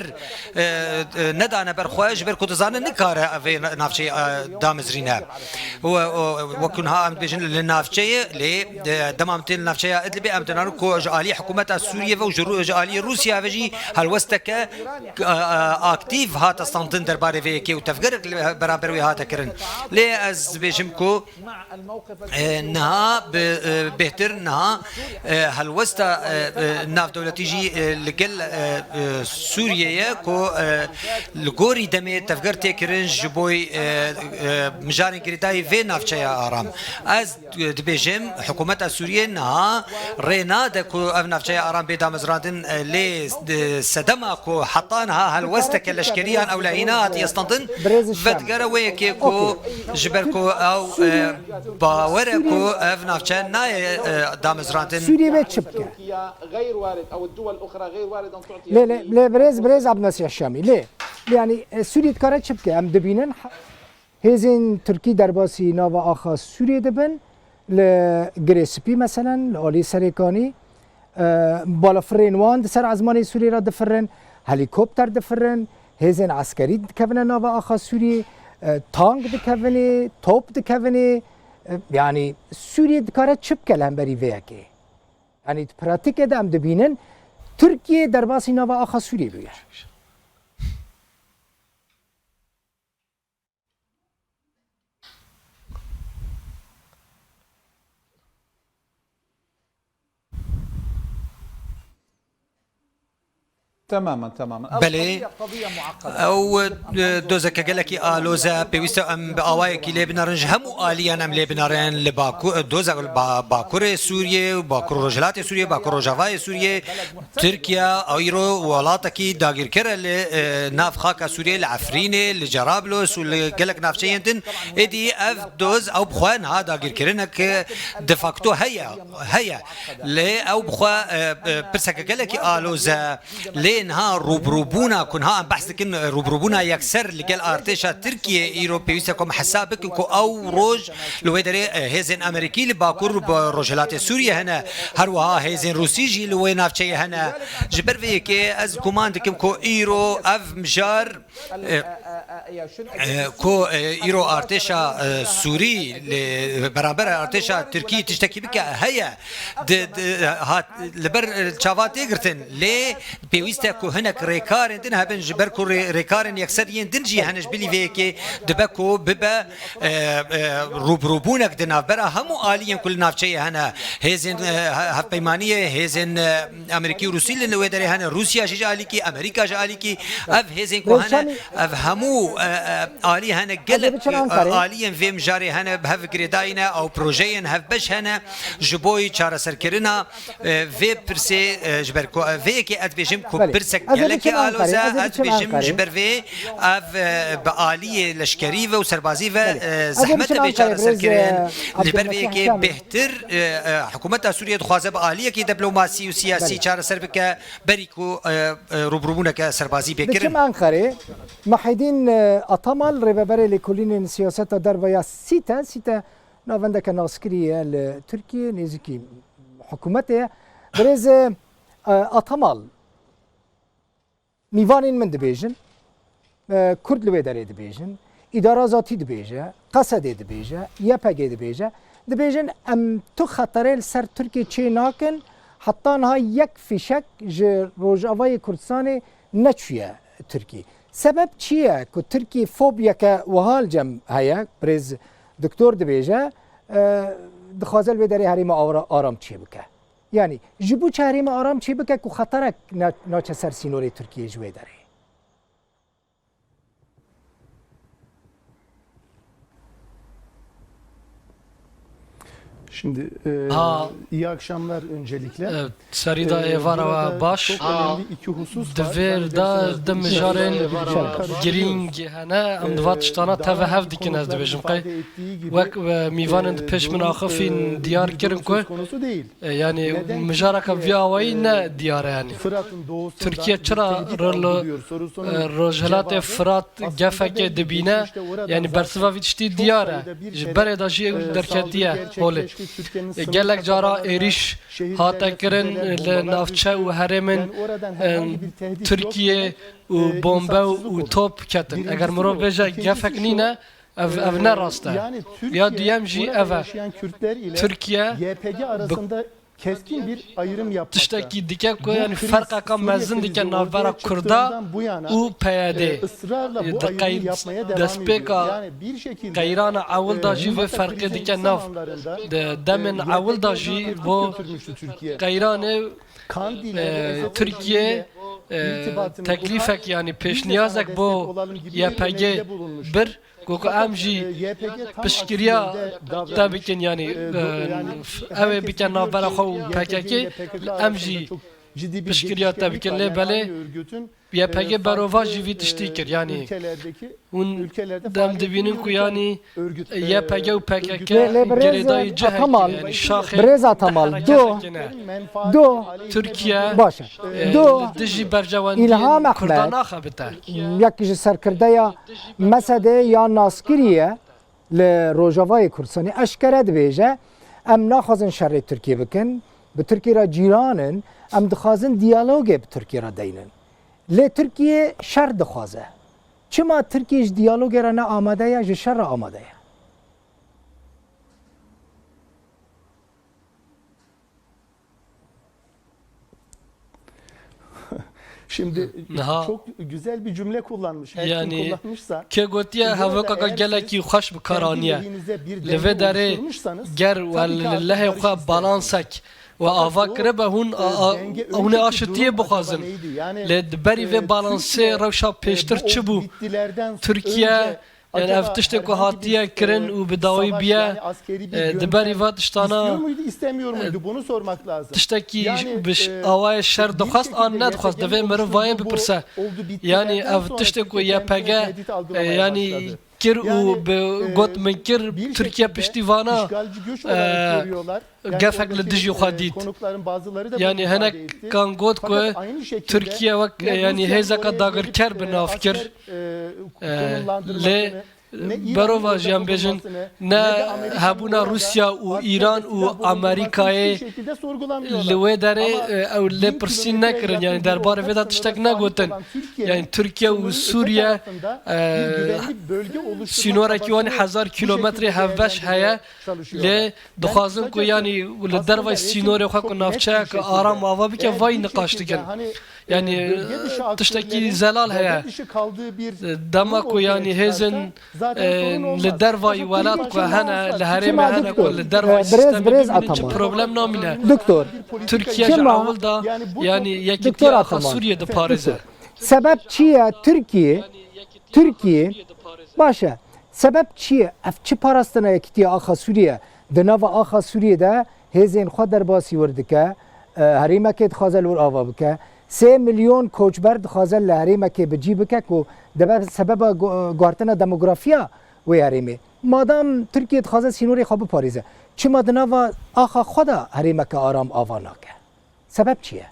e, e, nedane ber xwe, ji ber ku dizane nikare vê na-, navçeyê, e, damezrîne. We, o, wekî niha em dibêjin li navçeyê, lê, e, dema em tên li navçeya Idlibê, em dinarin ku ji alî hikûmeta Sûriyê ve û ji Rû-, ji alî Rûsya ve jî helwesteke, e, e, aktîf hate standin derbarê vê yekê û tevgerek li beraber wê hate kirin. Lê ez dibêjim ku, e, niha bi, e, bêhtir niha, e, helwesta, e, e, navdewletî jî, e, li gel, e, e, Sûriyê ye ku, e, li gorî demê tevger tê kirin ji bo, e, e, mijarên girêdayî vê navçeya aram. Ez, e, dibêjim, hikûmeta Sûriyê niha rê nade ku ev navçeya Aram bê damezrandin, e, lê, e, sedema ku heta niha helwesteke leşkerî yan ewlehî nehatî standin, Birêz Şam. Vedigere wê yekê ku Okey. Ji ber ku ew, e, bawer e ku ev navçe nayê, e, damezrandin. Sûriyê wê çi bike? Lê, lê, lê birêz, birêz Abdulnasir Şamî. Lê, lê yanî, e, Sûriyê dikare çi bike? Em dibînin, Hêzên Tirkî derbasî nava axa Sûriyê dibin, li Girê Spî meselen, li alî Serêkanî, e, balafirên wan di ser ezmanê Sûriyê re difirin, helîkopter difirin, hêzên eskerî dikevine nava axa Sûriyê, e, tank dikevinê, top dikevinê, e, yanî Sûriyê dikare çi bike li hemberî vê yekê? Yanî di pratîkê de em dibînin, Tirkiye derbasî nava axa Sûriyê bûye. Temamen, temamen. Belê. Ew, e, dozeke gelekî aloz e, pêwîst e em bi awayekî lê binerin, ji hemû aliyan em lê binerin, li Baku-, e, doza ba-, Bakurê Sûriyê û Bakur Rojhilatê Sûriyê, Bakur Rojavayê Sûriyê, Tirkiye, îro welatekî dagîrker e li, e, nav xaka Sûriyê, li Efrînê, li Cerablus û li gelek navçeyên din. Êdî ev doz ew bi xwe niha dagîrkirinek de facto heye, heye. Lê ew bi xwe, e, e, pirseke gelekî aloz e. Lê niha rûbirûbûna ku niha em behs dikin, e, rûbirûbûna yekser li gel artêşa Tirkiyê îro pêwîst e ku em hesab bikin ku ew roj li wê derê, e, hêzên Amerîkî li Bakur û Rojhilatê Sûriyê hene. Her wiha hêzên Rûsî jî li wê navçeyê hene. Ji ber vê yekê ez guman dikim ku îro ev mijar, e, e, ku, e, îro artêşa, e, Sûrî li beraber artêşa Tirkî tiştekî bike heye. Di, di, hat, li ber, e, çava tê girtin. Lê pêwîst e ku hinek rêkarên din hebin, ji ber ku rê-, rêkarên yekser yên din jî hene ji bilî vê yekê dibe ku bibe, e, e, rûbirûbûnek di navbera hemû aliyên ku li navçeyê hene. Hêzên, e, he-, hevpeymaniyê, hêzên, e, Amerîkî û Rûsî li wê derê hene, Rûsya jî ji alîkî, Amerîka ji alîkî. Ev hêzên ku hene, ev hemû, e, e, alî hene, gelek, e, aliyên vê mijarê hene, bi hev girêdayî ne, ew projeyên hevbeş hene, ji bo çareserkirina, e, vê pirsê, e, ji ber ku, e, vê yekê ez dibêjim ku pirsek gelekî aloz e, ez dibêjim ji ber vê ev, e, bi aliyê leşkerî ve û serbazî ve, e, zehmet e bê çareserkirin. Ji ber vê yekê bêhtir, e, e, hikûmeta Sûriyê dixwaze bi aliyekî diplomasî û siyasî çareser bike, berî ku, e, e, rûbirûbûneke serbazî bê kirin. Diçim Enqerê, Muhîdîn, e, Atamal, rêveberê Lêkolînên Siyaseta Derve ya SÎTE, SÎTE navendeke naskirî ye li Tirkiyê, nêzîkî hikûmetê ye. Birêz, e, Atamal, mîvanên min dibêjin, e, Kurd li wê derê dibêjin, Îdara Zatî dibêje, Qesedê dibêje, Y P G dibêje, dibêjin em tu xeterê li ser Tirkiyê çê nakin, heta niha yek fîşek ji Rojavayê Kurdistanê neçûye Tirkî. Sebeb çi ye ku Tirkî fobiyeke wiha li cem heye? Birêz Doktor dibêje, e, dixwaze li wê derê herêma awra-, aram çê bike. Yanî, ji bo çi herêma aram çê bike ku xeterek na-, naçe ser sînorê Tirkiyê ji wê derê? Şimdi, e, Ha. iyi akşamlar öncelikle. Evet, serî de E, êvara burada we baş. çok önemli iki husus Di var. vêr Yani de biraz di sonra mijarên Şarkı girîng hene, em di va tiştana teve hev dikin, ez dibêjim qey. Wek, e, mîvanên di pêş min axifîn diyar kirin ku, e, yanî mijareke vî awayî ne diyar e yanî. Tirkiye çira rilo, e, rojhilatê Firat gefekê dibîne, yanî bersiva vî tiştî diyar e. Ji berê de jî ew derketiye holê. E, gelek cara êrîş hate kirin li navçe û herêmên, e, Tirkiye û bombe û top ketin. Eger mirov bêje gefek nîne, ev, ev ne rast e. Ya duyem jî ev e. Tirkiye bi tiştekî dike ku, yanî, ferqeka mezin dike navbera Kurda û P Y D. Di qey-, destpêka qeyrana ewil de jî vê ferqê dike nav. Di demên ewil de jî bo qeyranê, e, Tirkiye, e, teklîfek, yanî pêşniyazek bo Y P G bir, ku, ku em jî piştgiriya te bikin, yanî, e, ew ê bike navbera xwe û P K K, em jî piştgiriya te bikin, lê belê Y P G berovajî vî tiştî kir, yanî hûn dem dibînin ku, yanî, Y P G û P K K Lê, lê birêz girêdayî cihekî, Ataman, yanî şaxê birêz Ataman, do, hareketeke ne. Do, Tirkiye, baş e. E, Do, li dijî berjewendiyên İlham Ahmet, Kurdan naxebite. Yek ji serkirdeya mesedê ya naskirî ye li Rojavayê Kurdistanê, eşkere dibêje, em naxwazin şerê Tirkiye bikin, bi Tirkiye re cîran in, em dixwazin diyalogê bi Tirkiye re deynin. Lê Tirkiye şer dixwaze. Çima Tirkiye ji diyalogê re ne amade ye, ji şer re amade ye? Şimdi Niha çok güzel bir cümle kullanmış. Her kim Yanî, kullanmışsa, kê gotiye, diyor da, hevokaka eğer gelekî siz xweş bi kar kendi aniye. Lehinize bir Li denge vê derê oluşturmuşsanız, ger we tabii ki li lehê arkadaşlar xwe balansek we ava kiribe, hûn, e, a, a, denge hûn ê önceki aşitiyê durum acaba bixwazin. Neydi? Yani, Lê di berî vê e, balansê Türkiye, rewşa e, pêştir bu çi bû? Bittilerden Tirkiye, önce yani, ev acaba tiştê ku herhangi bir, hatiye kirin e, û bi dawî savaş, biye, yani, askeri bir e, di berî yöntem va tiştana, istiyor muydu, istemiyor muydu? E, Bunu sormak lazım. Tiştekî Yani, bi ş-, e, awayê şer bir dixwest şekilde an nedixwest? Divê meriv vayê bipirse. Yanî ev tiştê ku Y P G, e, yanî kir û bi got min kir, Tirkiye piştî vana, e, gefek li dijî xwe dît. Yanî hinek kan got ku Tirkiye wek, e, yanî hêzeka dagirker bi nav kir. E, lê berova jî em bêjin, ne hebûna Rûsya û Îran û Amerîkayê li wê derê, e, ew lê pirsî nekirin, yanî derbarê vê de tiştek negotin. Yanî Tirkiye û Sûriye, e, sînorekî wan hezar kîlometrê hevbeş heye, lê dixwazin ku, yanî, li dervayî sînorê xwe ku navçeyek aram ava bike, vayî niqaş dikin. Yanî, e, tiştekî zelal heye. E, dema ku, yanî, hêzên, e, li dervayî welat ku hene, li herêmê hene ku li dervayî sîstemê bimînin, çi problem namîne. Doktor, Tirkiye ji ewil de, yanî, yekîtiya axa Sûriyê diparêze. Sebep çi ye? Tirkiye, Tirkiye, baş e. Sebep çi ye? Ev çi parastina yekîtiya axa Sûriyê? Di nava axa Sûriyê de hêzên xwe derbasî wir dike, e, herêmekê dixwaze li wir ava bike. Sê milyon koçber dixwaze li herêmekê bi cî bike ku dibe sebeba gu-, guhartina demografiya wê herêmê. Madam Tirkiye dixwaze sînorê xwe biparêze, çima di nava axa xwe de herêmeke aram ava nake? Sebep çi ye?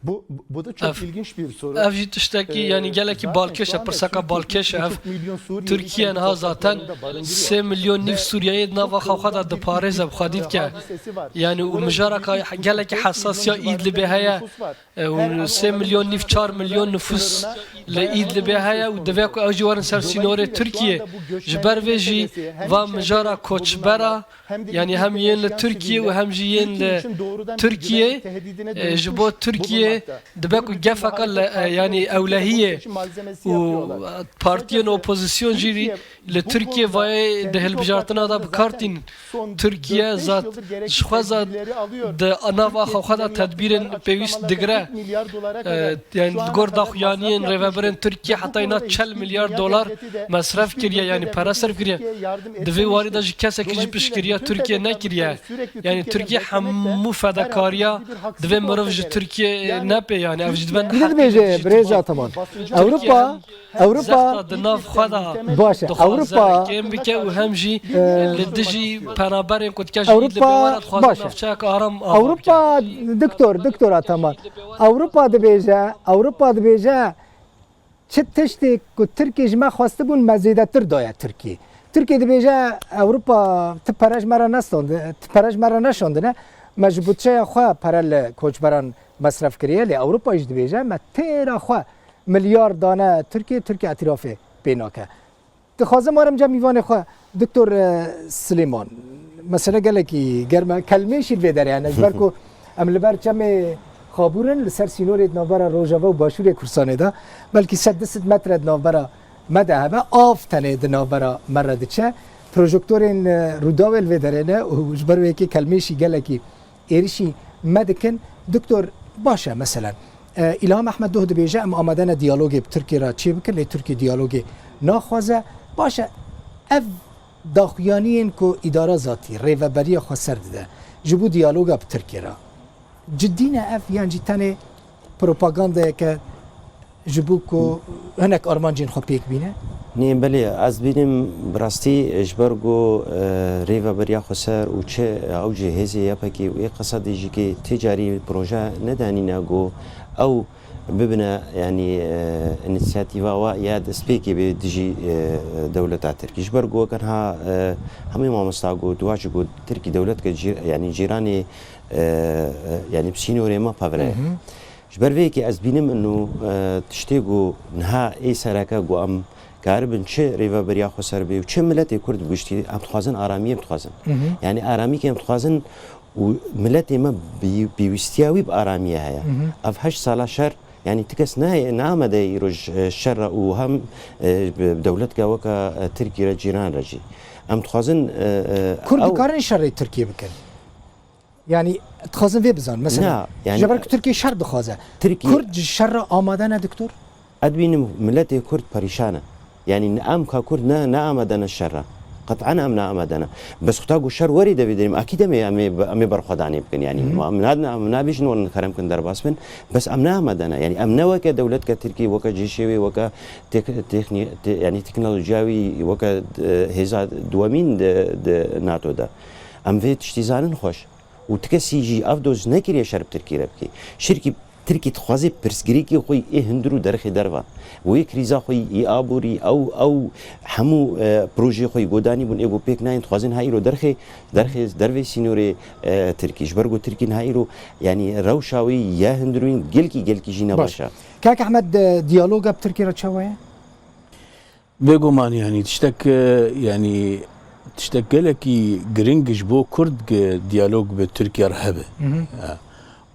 Bu, bu da çok ilginç bir soru. Ev jî tiştekî, e, yanî gelekî balkêş e, pirseka balkêş e ev. Tirkiye niha zaten sê milyon nîv Sûriyeyê di nav axa xwe de diparêze, bi xwedî dike. Yanî û mijareka gelekî hesas ya Îdlibê heye. E, û sê milyon nîv, çar milyon nifûs li Îdlibê heye û divê ku ew jî werin ser sînorê Tirkiyê. Ji ber vê jî va mijara koçbera, yanî hem yên li Tirkiyê û hem jî yên li Tirkiyê, e, ji bo Tirkiyê dibe ku gefeka li, e, yanî ewlehiyê û, e, partiyên opozîsyon jî li Tirkiye vayê di hilbijartina de bi kar tînin. Tirkiye zat, ji xwe zat di nav axa xwe de tedbîrên pêwîst digire. E, yani li gor daxuyaniyên rêveberên Tirkiye heta îna çel milyar dolar mesref kiriye, yani pere serf kiriye. Di vê warî de jî kesekî jî piştgiriya Tirkiye nekiriye. Yani Tirkiye hemû fedakariya divê mirov ji Tirkiye nepê, yani ev jî dibe. Dibêje birêz Ataman. Ewropa Ewropa Zexta di nav xwe de baş e. Dixwaze Ewropa kêm bike û hem jî, e, li dijî penaberên ku dike ji Ewropa Îdlibê were dixwaze baş e. Navçeyek aram ava bike. Ewropa, doktor, doktor Ataman. Ewropa dibêje, Ewropa dibêje, çi tiştê ku Tirkiye ji me xwestibûn, me zêdetir daye Tirkiye. Tirkiye dibêje, Ewropa, tu pere ji me re nestandine, tu pere ji me re neşandine, me ji budçeya xwe pere li koçberan mesref kiriye, lê Ewropa jî dibêje, me têra xwe milyar dane Tirkiye, Tirkiye îtirafê pê nake. Dixwazim werim cem mîvanê xwe, Doktor, e, Silêman. Mesele gelekî germ e. Kelmê jî li vê derê hene. Ji ber ku em li ber çemê Xabûr in, li ser sînorê di navbera Rojava û Başûrê Kurdistanê de, belkî sed du sed metre di navbera Me de hebe av tenê di navbera me re diçe. Projektorên, e, Rûdawê li vê derê ne û ji ber wê yekê kelmê jî gelekî êrişî me dikin. Doktor, baş e, meselen, e, Îlham Ehmed Doh dibêje, em amade ne diyalogê bi Tirkiyê re çêbikin, lê Tirkiye diyalogê naxwaze. Baş e, ev daxuyaniyên ku îdara zatî, rêveberiya xweser dide ji bo diyaloga bi Tirkiyê re, cidî ne ev yan jî tenê propagandayeke ji bo ku hinek armancên xwe pêk bîne? Nê, belê, ez dibînim bi rastî ji ber ku, e, rêveberiya xweser û çi ew jî hêzê Y P G û ê Qesedê jî kê tê carî proje nedanîne ku ew bibine, yanî, e, înisiyatîfa wa ya destpêkê bê dijî, e, dewleta Tirkî. Ji ber ku weke niha, e, hemî mamosta got, dua jî got, Tirkî dewletke cî-, yanî cîranê, e, e, yanî bi sînorê me pevre ye. Hı hı. Ji ber vê yekê ez dibînim ino, e, tiştê ku niha ê sereke ku em karibin çi rêveberiya xweser bê û çi miletê Kurd bi giştî, em dixwazin aramiyê em dixwazin. Hı hı. Yanî aramîkê em dixwazin û miletê me bi-, pêwîstiya wî bi aramiyê heye. Hı hı. Ev heşt sala şer, yanî ti kes ne, ne amade îro ji, e, şer re û hem, e, bi dewletke weke, e, Tirkî re cîran re jî. Em dixwazin, e, e, Kurd ew dikarin şerê Tirkiyê bikin? Yanî dixwazin vê bizan. Mesela, na, yanî, ji ber ku Tirkiye şer dixwaze. Tirkiye Kurd ji şer re amade ne, doktor? Ez dibînim miletê Kurd perîşan e. Yanî ne em ka Kurd ne, ne amade ne şer re. Qet'en em ne amade ne. Bes xwe ta ku şer werî de vê derê, akîd em ê, em ê, em ê berxwedanê bikin. Yanî, hı hı, em na-, em nabêjin werin kerem kin derbas bin. Bes em ne amade ne. Yanî em ne weke dewletke Tirkî, weke cêşê wê, weke tek-, teknî-, te-, yanî teknolojiya wî, weke, e, hêza duwemîn di, di NATO de. Em vê tiştî zanin xweş. Û ti kesî jî ev doz nekiriye şer bi Tirkî re bike. Şirkî Tirkî dixwaze pirsgirêkê xwe yê hundir û derxê derva. Wê krîza xwe yê aborî, ew, ew hemû, e, projeyê xwe yê godanî bûn, ê ku pêk nayên, dixwazin ha îro derxê, derxê, dervê sînorê, e, Tirkî. Ji ber ku Tirkî niha îro, yanî rewşa wê ya hundirîn gelkî, gelkî jî ne baş e. Kak Ehmed, e, diyaloga bi Tirkî re çawa ye? Bêguman, yanî tiştek, e, yanî tiştek gelekî giring ji bo Kurd gi diyalog bi Tirkiye re hebe. Hı hı. Ya.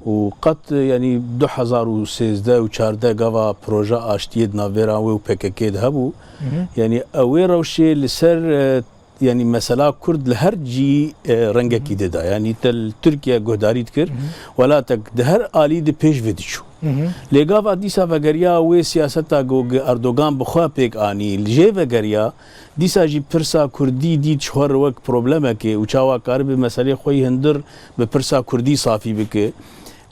Û qet, e, yanî du hezar û sêzdeh û çardeh gava proje aştiyê di navbera wê û P K K de hebû. Hı hı. Yanî ew ê rewşê li ser, e, yanî mesela Kurd li her cî, e, rengekî, hı hı, dida. Yanî te li Tirkiye guhdarî dikir, hı hı, welatek di her alî di pêş vê diçû. Hı hı. Lê gava dîsa vegeriya wê siyaseta ku Erdogan bi xwe pêk anî, li jê vegeriya, dîsa jî pirsa Kurdî dît ji xwe re wek problemekê û çawa karibe meselê xwe yî hundir bi pirsa Kurdî safî bike.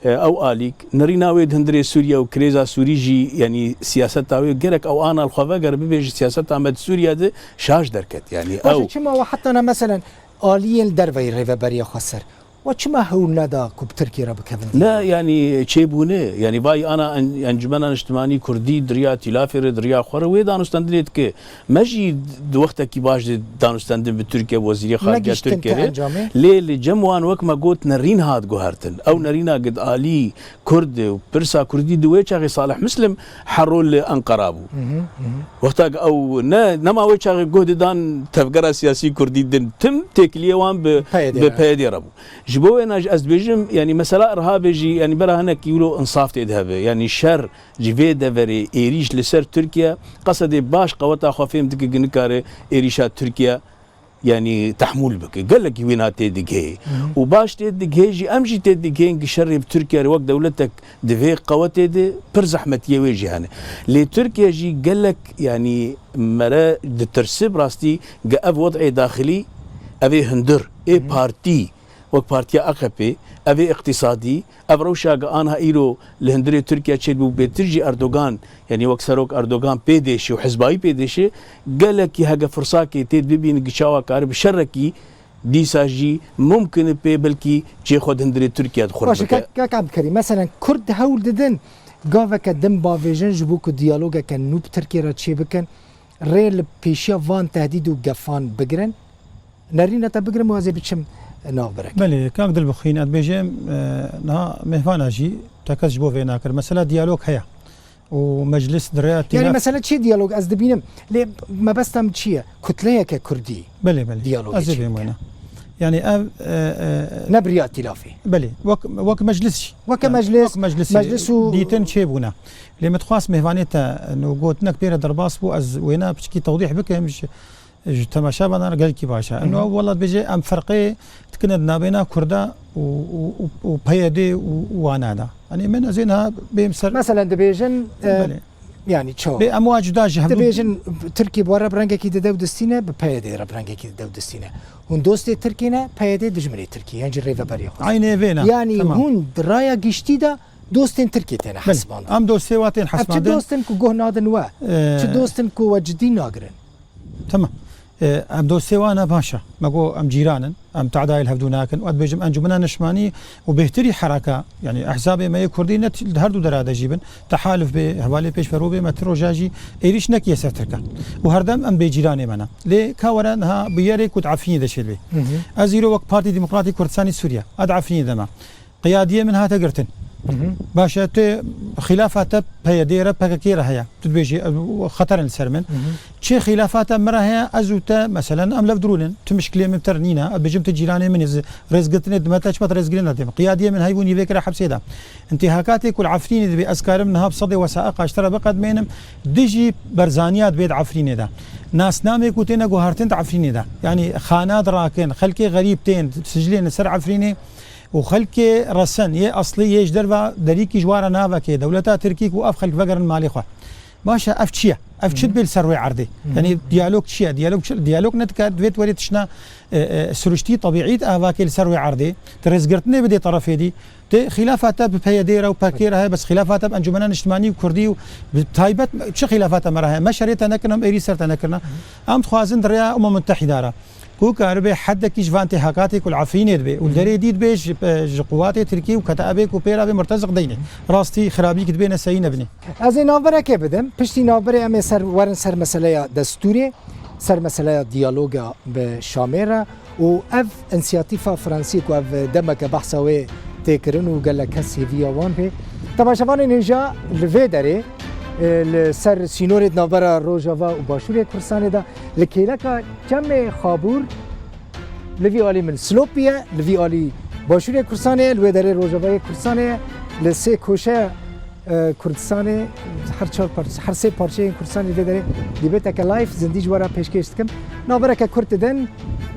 E, ew alîk, nerîna wê di hundirê Sûriye û krêza Sûrî jî, yanî siyaseta wê gerek ew ana li xwe vegere, bibêje siyaseta me di Sûriye de şaş derket. Yanî baş e, ew çima we heta ne, meselen, aliyên li derveyî rêveberiya xweser, we çima hewl neda ku bi Tirkiyê re bikevin? Ne, yanî çêbûne, yanî vay ana en-, Encûmena Niştimanî Kurdî di riya tîlafê re, di riya xwe re wê danûstendinê dike. Me jî di wextekî baş de danûstendin bi Tirkiye, wezîrê xarice Tirkiye re. Lê li cem wan, wek me got, nerîn hat guhertin. Ew nerîna gid alî Kurd û pirsa Kurdî di wê çaxê Salih Muslim hero li Enqera bû. Hı hı, hı hı. Wexta ku ew ne, nema wê çaxê guh didan tevgera siyasî Kurdî din, tim têkiliyê wan bi, bi P Y D re bû. Ji bo wêna jî ez dibêjim, yanî mesela Irhabê jî, yanî bera hinekî wilo insaf tê de hebe. Yanî şer ji vê deverê êrîş li ser Tirkiye, Qesedê baş qeweta xwe fêm dike ku nikare êrîşa Tirkiye, yanî, tehmûl bike. Gelekî wêna tê digihê. Hı hı. Û baş tê digihê jî, em jî tê digihên ku şerê bi Tirkiye re wek dewletek di vê qewetê de pir zehmetiyê wê jî hene. Lê Tirkiye jî gelek, yanî, mere ditirse bi rastî ku ev wed'ê daxilî, ev ê hundir, ê, hı hı, partî, wek partiya A K P, ev ê îqtîsadî, ev rewşa ku anha îro li hundirê Tirkiye çêdibû, bêtir jî Erdogan, yanî wek serok Erdogan pê dêşe û hizba wî pê dêşe, gelekî heke firsakê tê bibîne ku çawa karibe şerekî dîsa jî mumkin e pê belkî cê xwe di hundirê Tirkiye de xurt bike. Baş e, kak, kak Abdulkerîm, meselen Kurd hewl didin gaveke din bavêjin ji bo ku diyalogeke nû bi Tirkiye re çêbikin, rê li pêşiya van tehdîd û gefan bigirin? Nerîna te bigirim û ez ê biçim navberek. Belê, kak Dilbixwîn, ez dibêjim, e, niha mêvana jî tekez ji bo vê nakir. Mesela diyalog heye û meclis di rêya tîna. Yanî mesela çi diyalog ez dibînim? Lê mebesta min çi ye? Kutleyeke Kurdî. Belê, belê. Diyalogê çi bike? Ez ê bêm wêna. Yani ev, e, e, Ne bi riya îtîlafê. Belê, wek, wek meclis jî. Weke Yani meclis, wek meclisî meclis û dîtin çêbûne. Lê min dixwast mêvanê te, no, gotinek pê re derbas bû, ez wêna piçkî tewdîh bikim ji, ji temaşevanan re gelkî baş e. Hı hı. Eno wela dibêje em ferqê dikine di navbêna Kurda û, û, û, û P Y D û, û wana de. Hani min ez ê niha bêm ser Meselen dibêjin, e, Belê. Yani çawa? Bê em wa cuda ji hevdû Dibêjin Tirkî bi we re bi rengekî dide û distîne, bi P Y D re bi rengekî dide û distîne. Hûn dostê Tirkî ne, P Y D dijminê Tirkî, yan jî rêveberiya xwe. Aynê vê ne. Yani Tamam. hûn di raya giştî de dostên Tirkî têne Belê. hesibandin. Em dostê wa tên Ev çi hesibandin. dostin ku guh nadin we? Ee, Çi dostin ku we cidî nagirin? Tamam. Ee, em dostê wa ne baş e. Me got em cîran in. Em teadayê li hevdû nakin. Wê dibêjim Encûmena Niştimanî û bêhtirî heraka, yanî ehzabê me yê Kurdî ne t-, li her du dera de jî bin. Tehalif bê, hevalê pêşverû bê, me ti roja jî êrîş nekiye ser Tirkan. Û herdem em bêcîranê me ne. Lê ka were niha bûyerê ku di Efrînê de çêdibe. Hı hı. Ez îro wek Partî Demokratîk Kurdistanî Sûriye, a di Efrînê de me. Qiyadiyê min hate girtin. Hı hı. Baş e, tu xilafa te P Y D re, P K K re heye. Tu dibêjî, e, xeter in li ser min. Hı hı. Çi xilafa te min re heye, ez û te, meselen, em levdirûn in. Tu mişkilê min ter nîne. Ez bêjim tu cîranê min î, rêzgirtinê dime te, çima tu rêzgirê nedê min? Qiyadiyê min heyvû nîvê kire hepsê de. Întîhakatê ku li Efrînê dibe, ez karim niha bi sedê wesaiqa ji te re biqedmênim, dijî Berzaniya dibe di Efrînê de. Nasnamê ku têne guhartin di Efrînê de. Yanî xana dirakin, xelkê xerîb tên, sicilên li ser Efrînê, û xelkê resen yê eslî yê ji derve derîkî ji wan re navekê dewleta Tirkî ku ev xelk vegerin malê xwe. Baş e, ev çi ye? Ev çi Hı hı. dibê li ser wê erdê? Hı hı. Yanî diyalog çi ye? Diyalog çi, diyalog ne dikare, divê tu werî tiştine, e, e, siruştî, tebîî avakê li ser wê erdê. Tu rêzgirtinê bidê terefê dî. Tu xilafa te bi P Y D re û P K K re heye, bes xilafa te bi Encûmena Niştimanî û Kurdî û bi taybet çi xilafa te me re heye? Me şerê te nekirine, em êrî ser te nekirine. Em dixwazin di rêya Umemul Mutehîda re. Ku karibe heddekî ji van têhakatê ku li Efrînê dibe û li derê dî dibe ji, ji quwatê Tirkî û Ketaibê ku pê re bê murteziq deynê. Rastî xirabî ki dibe ne seyî ne binê. Ez ê navberekê bidim. Piştî navberê em ê ser, werin ser meseleya destûrê, ser meseleya diyaloga bi Şamê re û ev însiyatîfa Fransî ku ev demeke behsa wê tê kirin û gelek kes hêviya wan bê. Temaşevanên hêja li vê derê, e, li ser sînorê di navbera Rojava û Başûrê Kurdistanê de li kêleka Çemê Xabûr, li vî alî min Silopî ye, li vî alî Başûrê Kurdistanê ye, li wê derê Rojavayê Kurdistanê ye, li sê koşeya, e, Kurdistanê, her çar parçe, her sê parçeyên Kurdistanê li vê derê dîbêteke live zindî ji we re pêşkêş dikim. Navbereke kurt didin,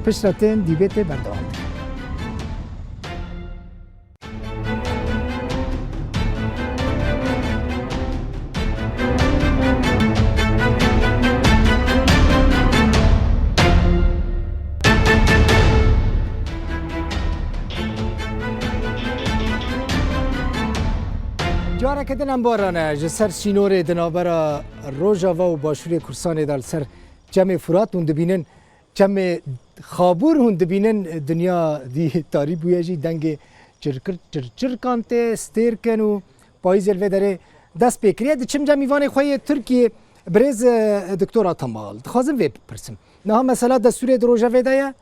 piştre tên dîbêtê berdewam dikin. Careke din em barane ji ser sînorê di navbera Rojava û Başûrê Kurdistanê de li ser Çemê Furat hûn dibînin, Çemê Xabûr hûn dibînin, dinya dî tarî bûye jî, dengê çirkir, çirçirkan tê, stêrkin û payîzê li vê derê dest pê kiriye. Diçim cem mîvanê xwe yê Tirkiyê, birêz, e, Doktor Atamal. Dixwazim vê bipirsim. Niha mesela destûrê di Rojavê de ye.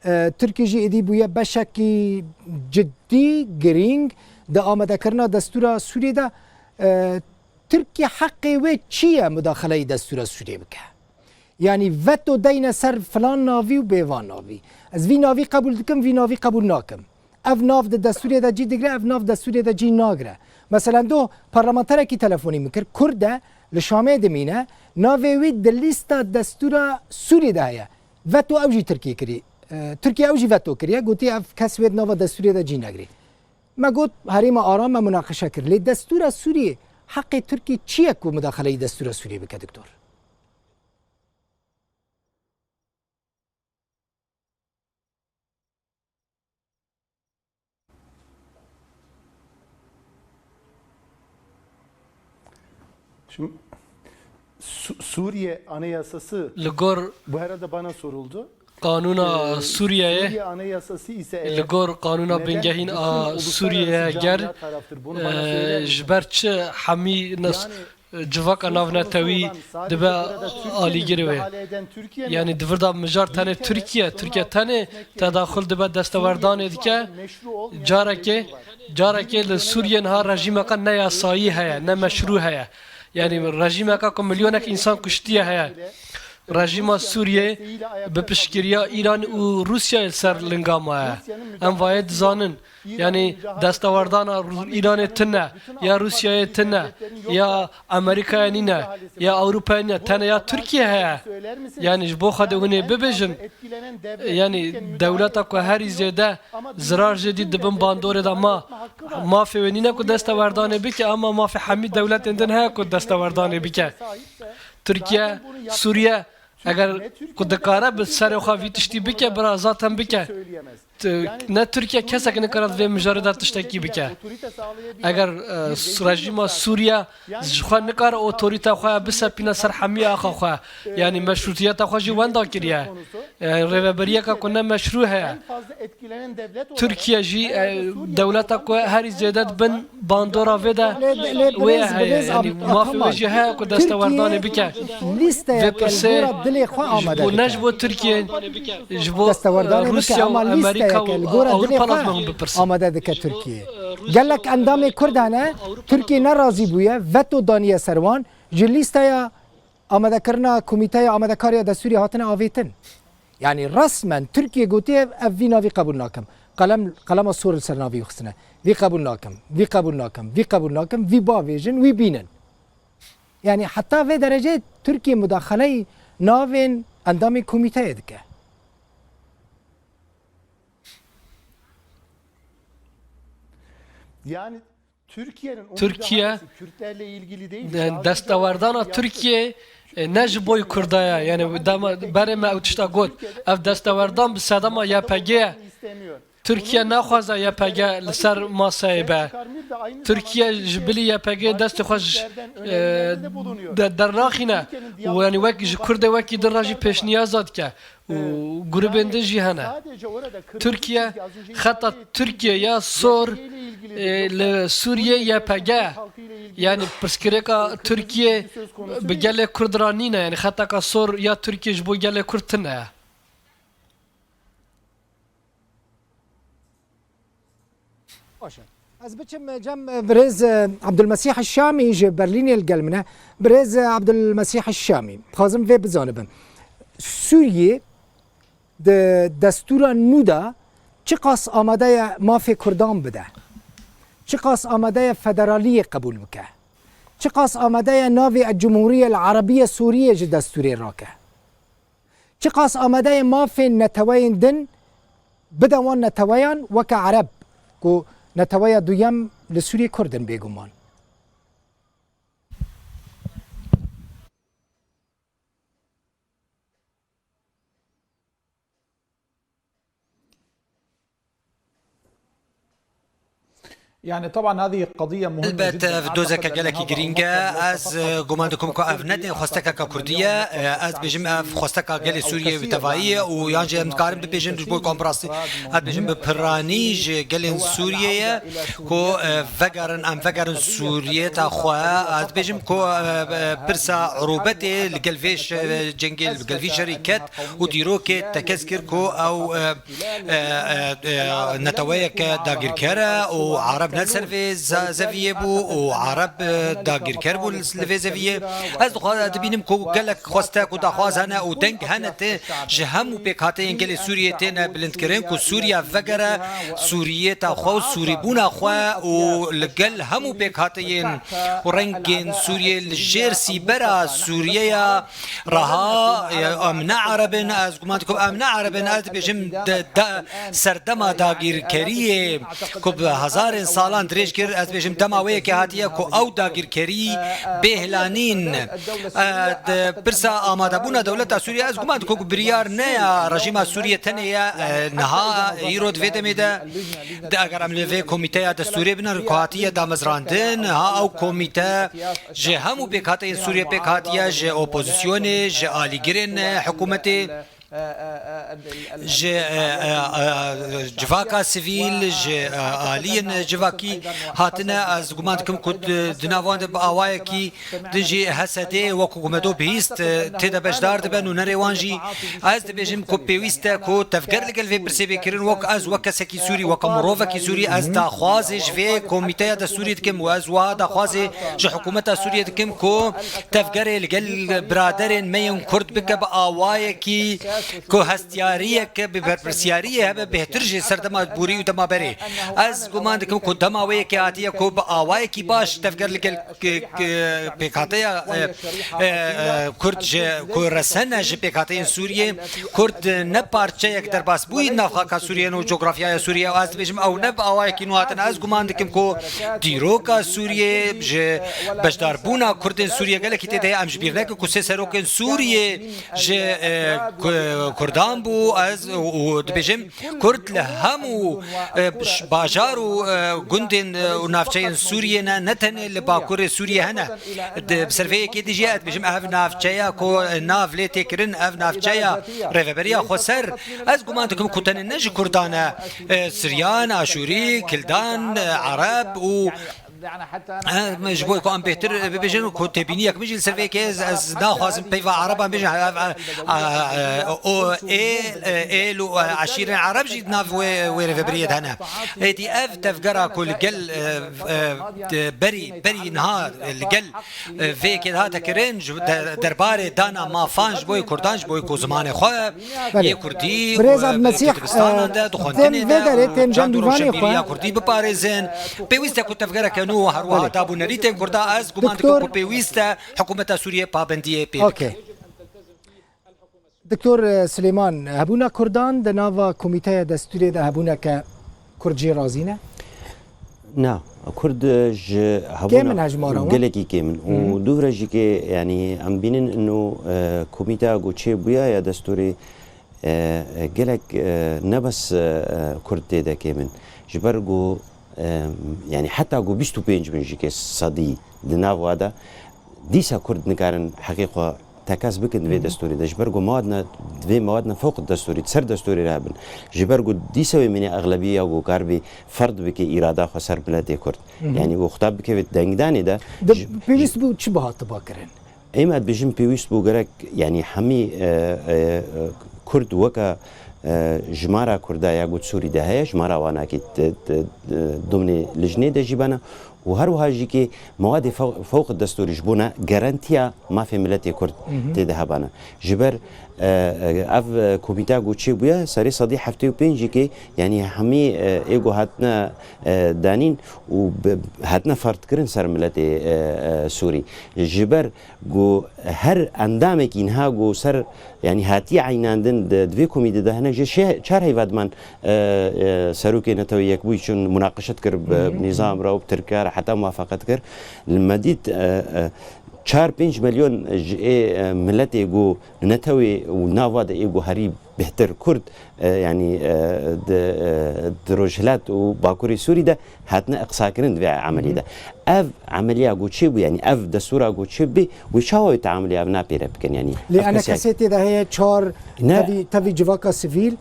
E, Tirkiye jî êdî bûye beşekî cidî, girîng di amadekirina destûra Sûriyê de. E, Tirkiye heqê wê çi ye mudaxeleyî destûra Sûriyê bike? Yanî veto deyne ser filan navî û bê van navî. Ez vî navî qebûl dikim, vî navî qebûl nakim. Ev nav di destûrê de cî digre, ev nav destûrê de cî nagre. Meselen do parlamenterekî telefonî min kir, Kurd e, li Şamê dimîne, navê wî di lîsta destûra Sûrî de heye. Veto ew jî Tirkî kirî. E, Tirkiye ew jî veto kiriye, gotî ev kes wê di nava destûrê de cî negirî. Me got, herêma aram me munaqeşe kir. Lê destûra Sûriyê heqê Tirkî çi ye ku mudaxeleyî destûra Sûriyê bike, doktor? Şimdi Su-, Suriye Anayasası Li gor bu herhalde bana soruldu. Qanûna Ee, Sûriyeyê, Suriye Anayasası ise eğer li gor qanûna neden bingehîn bütün a uluslararası Sûriyeyê ger, camiye taraftır? Bunu bana e, söyler misin? Ji ber çi hemî nas-, Yani civaka navnetewî dibe alîgirê wê. Yanî di vir de mijar tenê Tirkiye, Tirkiye tenê tedaxul dibe, destewerdanê dike. Carekê, carekê li Sûriyê niha rejîmeke ne yasayî heye, ne meşrû heye. Yanî rejîmeke ku milyonek însan kuştiye heye. Rejîma Sûriyê bi piştgiriya Îran û Rûsyayê li ser linga maye. Em vayê dizanin. Yanî destewerdana Rû-, Îranê tune, ya Rûsyayê tune, ya Amerîkayê nîne, ya Ewropayê nîne, tenê ya Tirkiye heye. Yanî ji bo Xwedê hûn ê bibêjin, yanî dewleta ku herî zêde zirar jê dît di bin bandorê de ma, mafê wê nîne ku destewerdanê bike, ama mafê hemî dewletên din heye ku destewerdanê bike. Tirkiye, Sûriye, eger ku dikare bi serê xwe vî tiştî bike, bira zaten bike. T-, ne Tirkiye kesek nikare di vê mijarê de tiştekî bike. Eger, e, s-, rejîma Sûriye ji xwe nikare otorîte xwe bisepîne ser hemî axa xwe, yanî meşrûtiyeta xwe jî wenda kiriye. E, rêveberiyeke ku ne meşrû heye. Tirkiye jî, e, dewleta ku herî zêde di bin bandora vê de wê heye. Yanî mafê wê jî heye ku destewerdanê bike. Vê pirsê ji bo, ne ji bo Tirkiye, ji bo Rûsya û Amerîka û Ewropa lazim e hûn bipirsin. Amade dike Tirkiye. Gelek endamê Kurd hene, Tirkiye nerazî bûye, veto daniye ser wan, ji lîsteya amadekirina Komîteya Amadekariya Destûrî hatine avêtin. Yanî resmen Tirkiye gotiye, ev vî navî qebûl nakim. Qelem, qelema sor li ser navî xistine. Vî qebûl nakim, vî qebûl nakim, vî qebûl nakim, vî bavêjin, wî bînin. Yanî heta vê dereceyê Tirkiye mudaxeleyî navên endamên komîteyê dike. Yani Tirkiye, de-, destewerdana Tirkiye, e, ne ji boy Kurda ye. Yani dema, berê me ew tişta got. Ev destewerdan bi sedema Y P G ye. Tirkiye naxwaze Y P G li ser maseyê be. Tirkiye ji bilî Y P G destê xwe ji, e, de-, dernaxîne. Û yani wek ji Kurdê wekî din re jî pêşniyaza dike. Û grûbên din jî hene. Tirkiye, xeta Tirkiye ya sor, e, li Sûriyê Y P G, yani pirsgirêka Tirkiye bi gelê Kurd re nîne, yani xetaka sor ya Tirkiye ji bo gelê Kurd tune ye. Baş e. Ez biçim cem birêz, e, Abdulmesîh Şamî ji Berlînê li gel min e. Birêz, e, Abdulmesîh Şamî, dixwazim vê bizanibim. Sûriyê di destûra nû de çiqas amade ye mafê Kurdan bide? Çiqas amade ye federaliyê qebûl bike? Çiqas amade ye navê Cumhuriyel Arabiye Sûriyê ji destûrê rake? Çiqas amade ye mafên neteweyên din bide wan neteweyan weke Ereb, ku neteweya duyem li Sûriyê Kurd in bêguman. Yani, teban, hadi qediye muhîm. Elbet, ev dozeke gelekî girîng e. Ez, e, guman dikim ku ev ne tê xwestekeke Kurdî ye. E, ez bêjim, ev xwesteka gelê Sûriyê bi tevayî ye û yan jî em dikarin bibêjin ji bo komparasî, ez bêjim bi piranî ji gelên Sûriyê ye ku, e, vegerin, em vegerin Sûriyeta xwe. Ez bêjim ku, e, e, pirsa urûbetê li gel vê şe-, cengê, li gel vî şerî ket û dîrokê tekez kir ku ew, e, e, e, e, neteweyeke dagirker e û Arab ne li ser vê ze-, zeviyê bû û Arab, e, dagirker bû li, li vê zeviyê. Ez dixwa-, dibînim ku gelek xweste ku daxwaz hene û deng hene tê ji hemû pêkhateyên gelê Sûriyê têne bilindkirin ku Sûriya vegere Sûriyeta xwe û Sûrîbûna xwe û li gel hemû pêkhateyên û rengên Sûriyê li jêr sîbera Sûriyeya Reha, e, em ne Ereb in, ez guman dikim em ne Ereb in, ez dibêjim de, de, serdema dagirkeriyê ku bi hezarên salan dirêj kir, ez dibêjim dema wê yekê hatiye ku ew dagirkerî bê hilanîn. E, di pirsa amadebûna dewleta Sûriye, ez guman dikim ku biryar ne ya rejîma Sûriye tenê ye, e, niha îro di vê demê de, de eger em li vê komîteya destûrê binin ku hatiye damezrandin, ha ew komîte ji hemû pêkhateyên Sûriyê pêk hatiye, ji opozisyonê, ji alîgirên, e, hikûmetê. ji, e, e, e, civaka sivîl, ji, e, aliyên civakî hatine. Ez guman dikim ku di, di nav wan de bi awayekî din jî H S D wekî ku me do bihîst, e, tê de beşdar dibin û nerê wan jî. Ez dibêjim ku pêwîst e ku tevger li gel vê pirsê bê kirin, wek ez, wek kesekî Sûrî, wek mirovekî Sûrî, ez daxwazê ji vê komîteya de Sûrî dikim û ez wiha daxwazê ji hikûmeta Sûriyê dikim ku tevgerê li gel biraderên me yên Kurd bike bi awayekî ku hestiyariyeke bi berpirsiyariyê hebe bêhtir jî ser dema borî û dema berê. Ez guman dikim ku dema wê yekê hatiye ku bi awayekî baş tevger li gel k-, k-, pêkhateya, e, e, e, Kurd ji ku resene ji pêkhateyên Sûriyê, Kurd ne parçeyek derbasbûyî nav xaka Sûriyê ne û cografyaya Sûriyê. Ez dibêjim ew ne bi awayekî nû hatine. Ez guman dikim ku dîroka Sûriyê ji beşdarbûna Kurdên Sûriyê gelekî tê de ye. Em ji bîr nekin ku sê serokên Sûriyê ji, e, Ku-, Kurdan bû. Ez û, û dibêjim Kurd li hemû, e, ş-, bajar û, e, gundên, e, û navçeyên Sûriyê ne, ne tenê li Bakurê Sûriyê hene. Di, bi ser vê yekê dijî ez dibêjim ev navçeya ku, e, nav lê tê kirin, ev navçeya Rêveberiya Xweser, ez guman dikim ku tenê ne ji Kurdan e, e, Siryan, Aşûrî, Kildan, e, Ereb û, e, ji bo ku em bêhtir bibêjin ku têbîniyek min jî li ser vê yekê ez, ez naxwazim peyva Ereban bêjin, e, e, e, o, ê, e, êl û, e, eşîrên Ereb jî di nav wê, wê rêvebiriyê de hene. Êdî ev tevgera ku li gel, e, e, berî, berî niha li gel Vê yekê hate kirin ji de-, derbarê dana mafan ji bo yê Kurdan, ji bo yê ku zimanê xwe yê Kurdî û Mesîh, Kurdistanan de, di xwendinê de û çand û roşenbîriya Kurdî biparêzin. Pêwîst e ku tevgereke nû û her wiha dabûnerîtên Kurda, ez guman dikim ku pêwîst e hikûmeta Sûriyê pabendiyê pê bike. Doktor, e, Silêman, hebûna Kurdan di nava Komîteya Destûrê de hebûneke Kurd jê razî ne? Na, Kurd, e, ji hebûna Kêm in hejmara wan? Gelekî kêm in. Û dûvre jî ke, yanî, em bînin ino, e, komîteya ku çêbûya ya destûrê, e, e, gelek, e, ne bes, e, e, Kurd tê de kêm in. Ji ber ku, e, yanî heta ku bîst û pênc bin jî ke sedî di nav wa de, dîsa Kurd nikarin heqê xwe tekez bikin di vê destûrê de. Ji ber ku mewad ne, divê mewad ne fewq destûrî, ser destûrê re hebin. Ji ber ku dîsa wê mîne exlebî ya ku karibî ferd bike îrada xwe ser miletê Kurd. Yanî ku xwe bikeve dengdanê de. De ji-, pêwîst bû çi bihatiba kirin? Ême dibêjin pêwîst bû gerek, yanî hemî, e, e, e, Kurd weke, e, jimara Kurda ya ku Sûrî de heye, jimara wana ki di, di, di domnê lijnê de jî bena. Û her wiha jî kê mewadê few-, fewq destûrî ji bo ne garantiya mafê miletê Kurd tê de hebane. Ji ber, e, e, ev, e, komîteya ku çêbûye, serê sedî heftê û pênc jî kê, yanî hemî, e, ê ku hatine, e, danîn û bi, hatine ferdkirin ser miletê, e, e, Sûrî. Ji ber ku her endamekî niha ku ser, yanî hatiye eynandin di, di vê komîtê de hene jê şê-, çar heyva diman, e, e, Serokê Netewê Yekbûyî çûn munaqeşe dikir bi nîzam re û bi Tirkiya re heta muwafaqet kir. Li me dît, e, e, çar pênc milyon ji ê, e, miletê ku netewê û nava de ê ku herî bêhtir Kurd, e, yanî, e, di, e, di Rojhilat û Bakurê Sûrî de hatine iqsakirin di vê emelî de. Ev emeliya ku çêbû, yanî ev destûra ku çêbî, wê çawa wê teamulê ev napêre bikin, yanî Lê ev kesê enekesê tê de heye çar Ne. tevî, tevî civaka sivîl,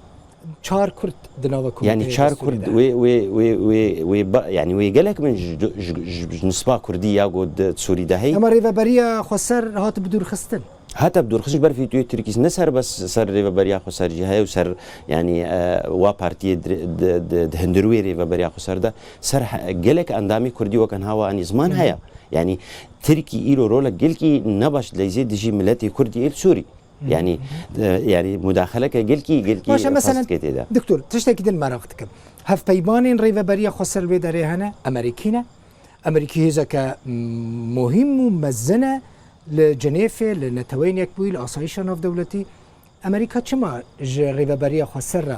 çar Kurd di nava komîteyê Yanî çar Kurd wê, wê, wê, wê, wê ba-, yanî wê gelek min ji, ji, ji, ji nisba Kurdî ya ku di Sûrî de heye. Ema Rêveberiya Xweser hat bi dûrxistin. Hate bi dûrxistin ji ber vîdyoyê Tirkî ne ser bes ser Rêveberiya Xweser jî heye û ser, yanî, e, wa partiyê di, di, di, di hundir wê Rêveberiya Xweser de ser he-, gelek endamê Kurdî weke niha wa anî ziman heye. Yanî Tirkî îro rolek gelkî nebaş dileyzê dijî miletê Kurdî ê li Sûrî. Yanî, e, yanî mudaxeleke gelkî, gelkî Baş e, mesela, fazlike tê de. Doktor, tiştekî din meraq dikim. Hevpeymanên Rêveberiya Xweser li wê derê hene, Amerîkî ne. Amerîkî hêzeke, m, muhîm û mezin e li Cenêfê, li Neteweyên Yekbûyî, li Asayîşa Navdewletî. Amerîka çima ji Rêveberiya Xweser re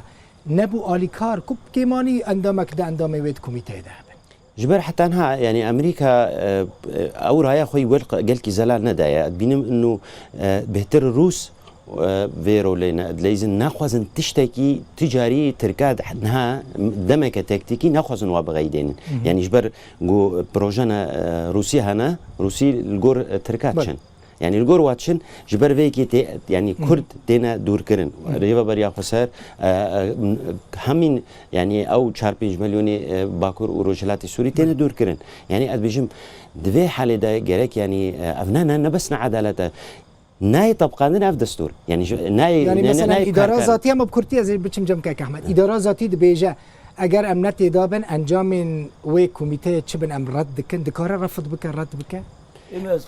nebû alîkar ku bi kêmanî endamek di endamê wê di komîteyê de hebin? Ji ber heta niha, yanî Amerîka, e, e, ew raya xwe yî wel-, gelkî zelal nedaye. Dibînim ino, e, bêhtir Rûs, e, vê rolê ne, dileyzin naxwazin tiştekî ticarî Tirka d-, niha demeke tektîkî naxwazin wa bixeydênin. Yanî ji ber ku proje ne, e, Rûsî hene, Rûsî li gor, e, Tirka diçin. Yanî li gor wan çin ji ber vê yekê tê, yanî Kurd têne dûrkirin. Rêveberiya Xweser, e, e, hemîn, yanî ew çar pênc milyonê, e, Bakur û Rojhilatê Sûrî têne dûrkirin. Yanî ez dibêjim, di vê halê de gerek, yanî, e, ev ne, ne, ne bes ne edalet e. Nayê tebqandin ev destûr. Yanî ji, nayê, Yani ne, ne, mesela nayê idara karkar. Zatî, em bi kurtî ez ê biçim cem kek Ehmed. Îdara zatî dibêje, eger em ne têda bin, encamên wê komîteyê çi bin em red dikin, dikare refid bike, red bike?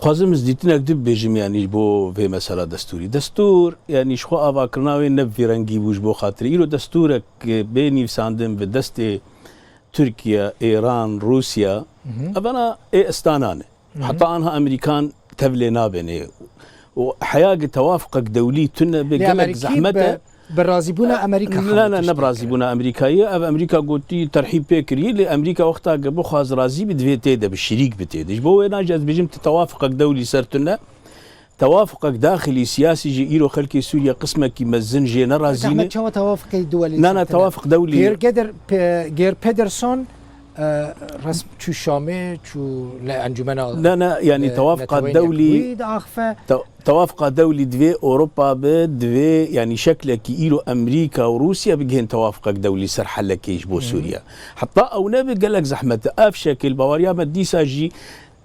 Xwazim ez dîtinek din bibêjim, yanî ji bo vê mesela destûrî. Destûr, yanî ji xwe avakirina wê ne bi vî rengî bû ji bo xatirê. Îro destûrek bê nivîsandin bi destê Tirkiye, Êran, Rûsya, evana ê Astana ne. Heta anha Amerîkan tevlê nabêne. Û heya gi tewafiqek dewlî tune bê Lê gelek Amerîkî zehmet e. bi, bi razîbûna Amerîka Ne, hemû ne, ne tişt bi razîbûna Amerîkayê. Ev Amerîka gotî terhîb pê kiriye, lê Amerîka wexta gi bixwaz razî bi divê tê de bi şirîk bi tê de. Ji bo wê naji ez bêjim ti tewafiqek dewlî ser tune. Tewafiqek daxilî siyasî jî îro xelkê Sûriye qismekî mezin jê nerazî ne. Zehmet çawa tewafiqê duwelî Na, na, ser tune? Tewafiq dewlî. Geir Geder-, Pe-, Geir Pederson, e, resm çû Şamê, çû li encûmena, Ne, ne, yanî e, tewafiqa Neteweyên dewlî, Yekbûyî diaxife. te-, tewafiqa dewlî divê Ewropa bi, divê, yanî şeklekî îro Amerîka û Rûsya bigihên tewafiqek dewlî ser helekê ji bo Hı hı. Sûriye. Heta ew nebe gelek zehmet e. Ev şekil, baweriya me dîsa jî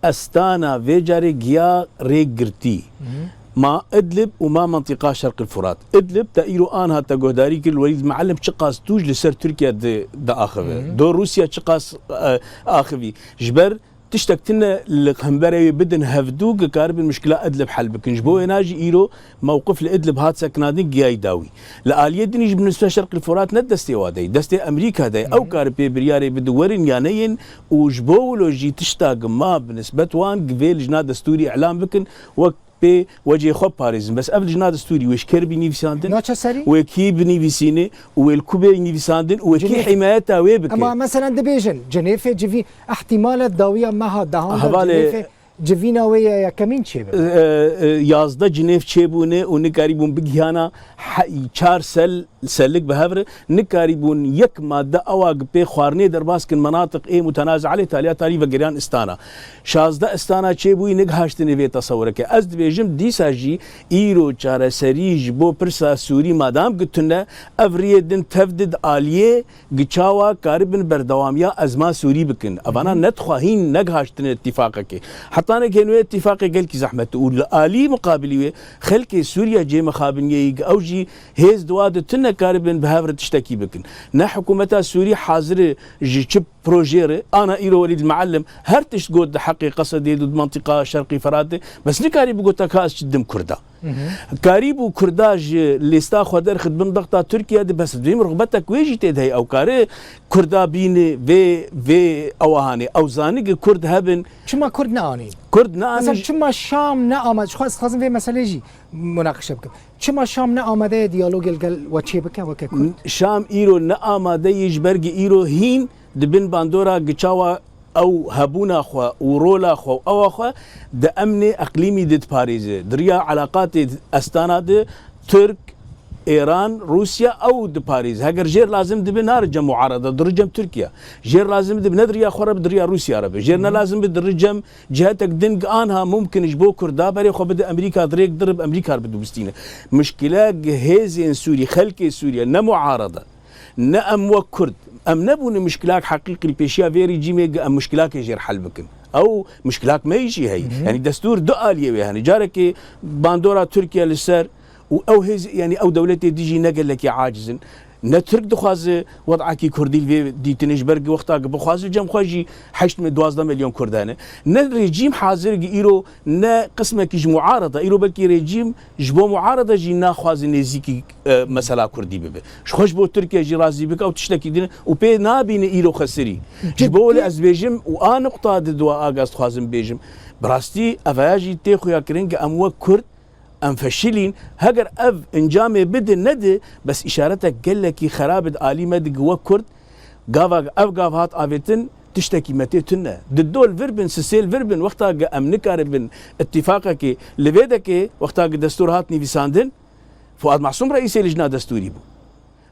Astana vê carê giya rêkgirtî. Hı hı. Ma Idlib û ma mentiqa Şerqil Furat. Idlib te îro an hate guhdarî kir, Welîd Meallim çiqas tûj li ser Tirkiye di, diaxive. Hı hı. Do Rûsya çiqas, e, axivî. Ji ber tiştek tune li hemberê wê bidin hevdû, ki karibin mişkila Idlib hel bikin. Ji bo wêna jî îro mewqif li Idlib hat sekinandin giyayî dawî. Li aliyê din jî bi nisbet Şerqil Furat ne destê wa de ye, destê Amerîka de ye. Ew kare pê biryarê bidin werin ya neyên û ji bo wilo jî tişta gi ma bi nisbet wan gi vê lijna destûrî îlan bikin, wek pê wecê xwe parêzin. Bes ev lijna destûrî wê ji kê re bî nivîsandin? Naçe serî? Wê kî binivîsîne û wê li ku bê nivîsandin û wê kî Cinêf. Himayeta wê bike? Ama meselen dibêjin, Cinêfê civî, ihtimale dawiya meha dehan de Hevalê Cinêfê Civîna wê ya yekemîn çêbibe. E, e, yazdeh Cinêv çêbûne û nikarîbûn bigihana he-, çar sel, selik bi hev re, nikarîbûn yek madde ewa gi pê xwarinê derbas kin, menatiq ê mutenaze alê taliya tarî vegeriyan Astana. Şazdeh Astana çêbûyî, nigihaştine vê tesewireke. Ez dibêjim dîsa jî îro çareserî ji bo pirsa Sûrî madam gi tune, ev riyê din tev di aliyê Gi çawa karibin berdewamiya ezma Sûrî bikin? Evana Hı hı. nedixwahîn, negihaştine îtîfaqekê. Heta nek hênû îtîfaqê gelkî zehmet û li alî miqabilî wê xelkê Sûriye cê mixabiniyeyî, ew jî hêz di wa de tune karibin bi hev re tiştekî bikin. Ne hikûmeta Sûrî hazir e ji çi projeyê re, ana îro Welîd Meallim her tişt got di heqê Qesedê de, di mentiqa Şerqî Feratê, bes nikarî bigota ka ez çi dim Kurda. Hı hı. Karîbû Kurda ji lêsta xwe derxit bin dexta Tirkiye de, bes divê min rixbetek wê jî tê de heye. Ew kare Kurda bîne vê, vê ewa hanê. Ew zani ki Kurd hebin. Çima Kurd neanîn? Kurd neanîn Mesela ji- çima Şam ne amade? Ji xwe ez dixwazim vê meselê jî munaqeşe bikim. Çima Şam ne amade ye diyalogê li gel we çê bike weke Kurd? Şam îro ne amade ye ji ber ki îro hîn di bin bandora gi çawa ew hebûna xwe û rola xwe û ewa xwe di emnê eqlîmî de diparêze. Di riya elaqatê Astana de Tirk, Êran, Rûsya ew diparêze. Heger jêr lazim dibe nare cem muarada, diri cem Tirkiye. Jêr lazim dibe ne di riya xwe re be, di riya Rûsya re be. Jêr ne lazim be diri cem cihetek din, anha mumkin ji bo Kurda berê xwe bide Amerîka, dirêk dirib Amerîka re bidubistîne. Mişkile gi hêzên Sûrî, xelkê Sûriye ne muarada. Ne em wek Kurd, em nebûne mişkilak heqîqî li pêşiya vê rejîmê gi em mişkilakê jêr hel bikin. Ew mişkilak me jî heye. Hı hı. Yanî destûr du aliyê wê hene. Carekê bandora Tirkiye li ser û ew hêz, yanî ew dewletê dijî ne gelekî aciz in. Ne Tirk dixwaze wed'akî Kurdî li vê dîtinê ji ber gi wexta gi bixwaze cem xwe jî heşt mil-, duwazdeh milyon Kurd hene. Ne rejîm hazir gi îro ne qismekî ji muarada. Îro belkî rejîm ji bo muarada jî naxwaze nêzîkî, e, mesela Kurdî bibe. Ji xwe ji bo Tirkiye jî razî bike ew tiştekî din e û pê nabîne îro xesirî. Ji bo wê lê ez dibêjim û a nuqta di dua agaz dixwazim bêjim. Bi rastî evaya jî tê xuyakirin ki em wek Kurd em feşilîn. Heger ev encamê bide nede, bes îşaretek gelekî xerab di alî me di wek Kurd. Gava ev gav hat avêtin, tiştekî me tê tune. Di dol vir bin, sisêl vir bin, wexta ge em nikaribin îtîfaqekê li vê dekê, wexta ge destûr hat nivîsandin, Fuad Masûm reîsê lijna destûrî bû.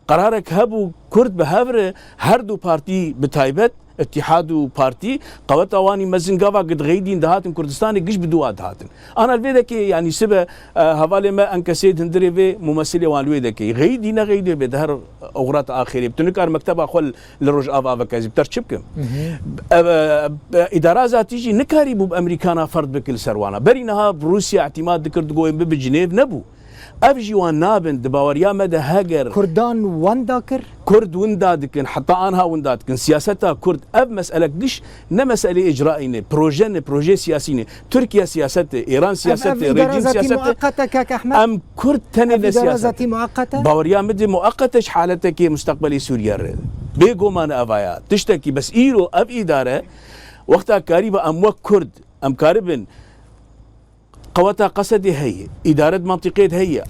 Qerarek hebû, Kurd bi hev re, her du partî bi taybet, Îtîhad û partî qeweta wan î mezin gava ku di Xeydîn dihatin Kurdistanê giş bi dû wa dihatin. Ana li vê dekê, yanî sibe, e, hevalê me Enkesê di hundirê vê mumesilê wan li wê dekê. Xeydî ne Xeydê bê, di her oxirata axirê bi. Tu nikar mekteba xwe li Rojava veke, ez ê bi te re çi bikim? E, e, e, îdara zatî jî nikarî bû bi Emerîkana ferd bike li ser wana. Berî niha bi Rûsya îtîmad dikir, digot ên bibe Cinêv, nebû. Ev jî wan nabin, di baweriya me de heger Kurdan wenda kir? Kurd winda dikin, heta anha winda dikin. Siyaseta Kurd, ev mesele giş ne meselê îcraî ne, proje ne, proje siyasî ne. Tirkiye siyaset e, Îran siyaset e, rejîm siyaset e. Ev îdara zatî mueqet e, kak Ehmed? Em Kurd tenê ne siyaset e. Ev îdara zatî mueqet e? Baweriya min de mueqet e ji haletekê musteqbelê Sûriye re. Bêguman eva ya. Tiştekî bes îro ev îdare wexta karîba em wek Kurd, em karibin Qeweta Qesedê heye, îdaret mentiqê de heye.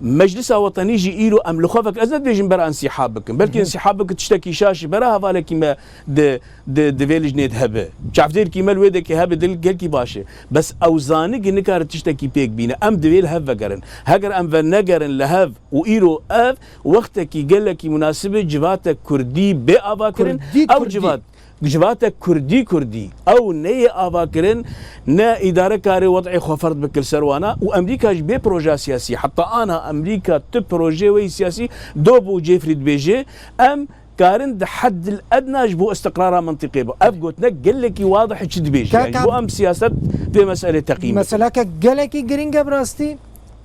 Meclisa Wetenî jî îro em li xwe vek, ez ne dibêjim bera însîhab bikin. Belkî însîhab bikin tiştekî şaş e, bera hevalekî me di, di, di vê lijnê de hebe. Çavdêrkî me li wê dekê hebe, dil gelkî baş e. Bes ew zanigî nikare tiştekî pêk bîne. Em divê li hev vegerin. Heger em venegerin li hev û îro ev wextekî gelekî munasib e, civatek Kurdî bê avakirin. Ew civat Civatek Kurdî Kurdî ew neyê avakirin, ne îdare karê wed'ê xwe ferd bike li ser wana û Emerîka jî bê proja siyasî, heta ana Emerîka tu projeyê wê yî siyasî do bû Jeffrey dibêje, em karin di heddil edna ji bo istiqrara mintîqê bo. Ev gotinek gelekî wadih e çi dibêje. Yanî ji bo em siyaset vê meselê teqîm bikin. Meseleke gelekî giring e bi rastî.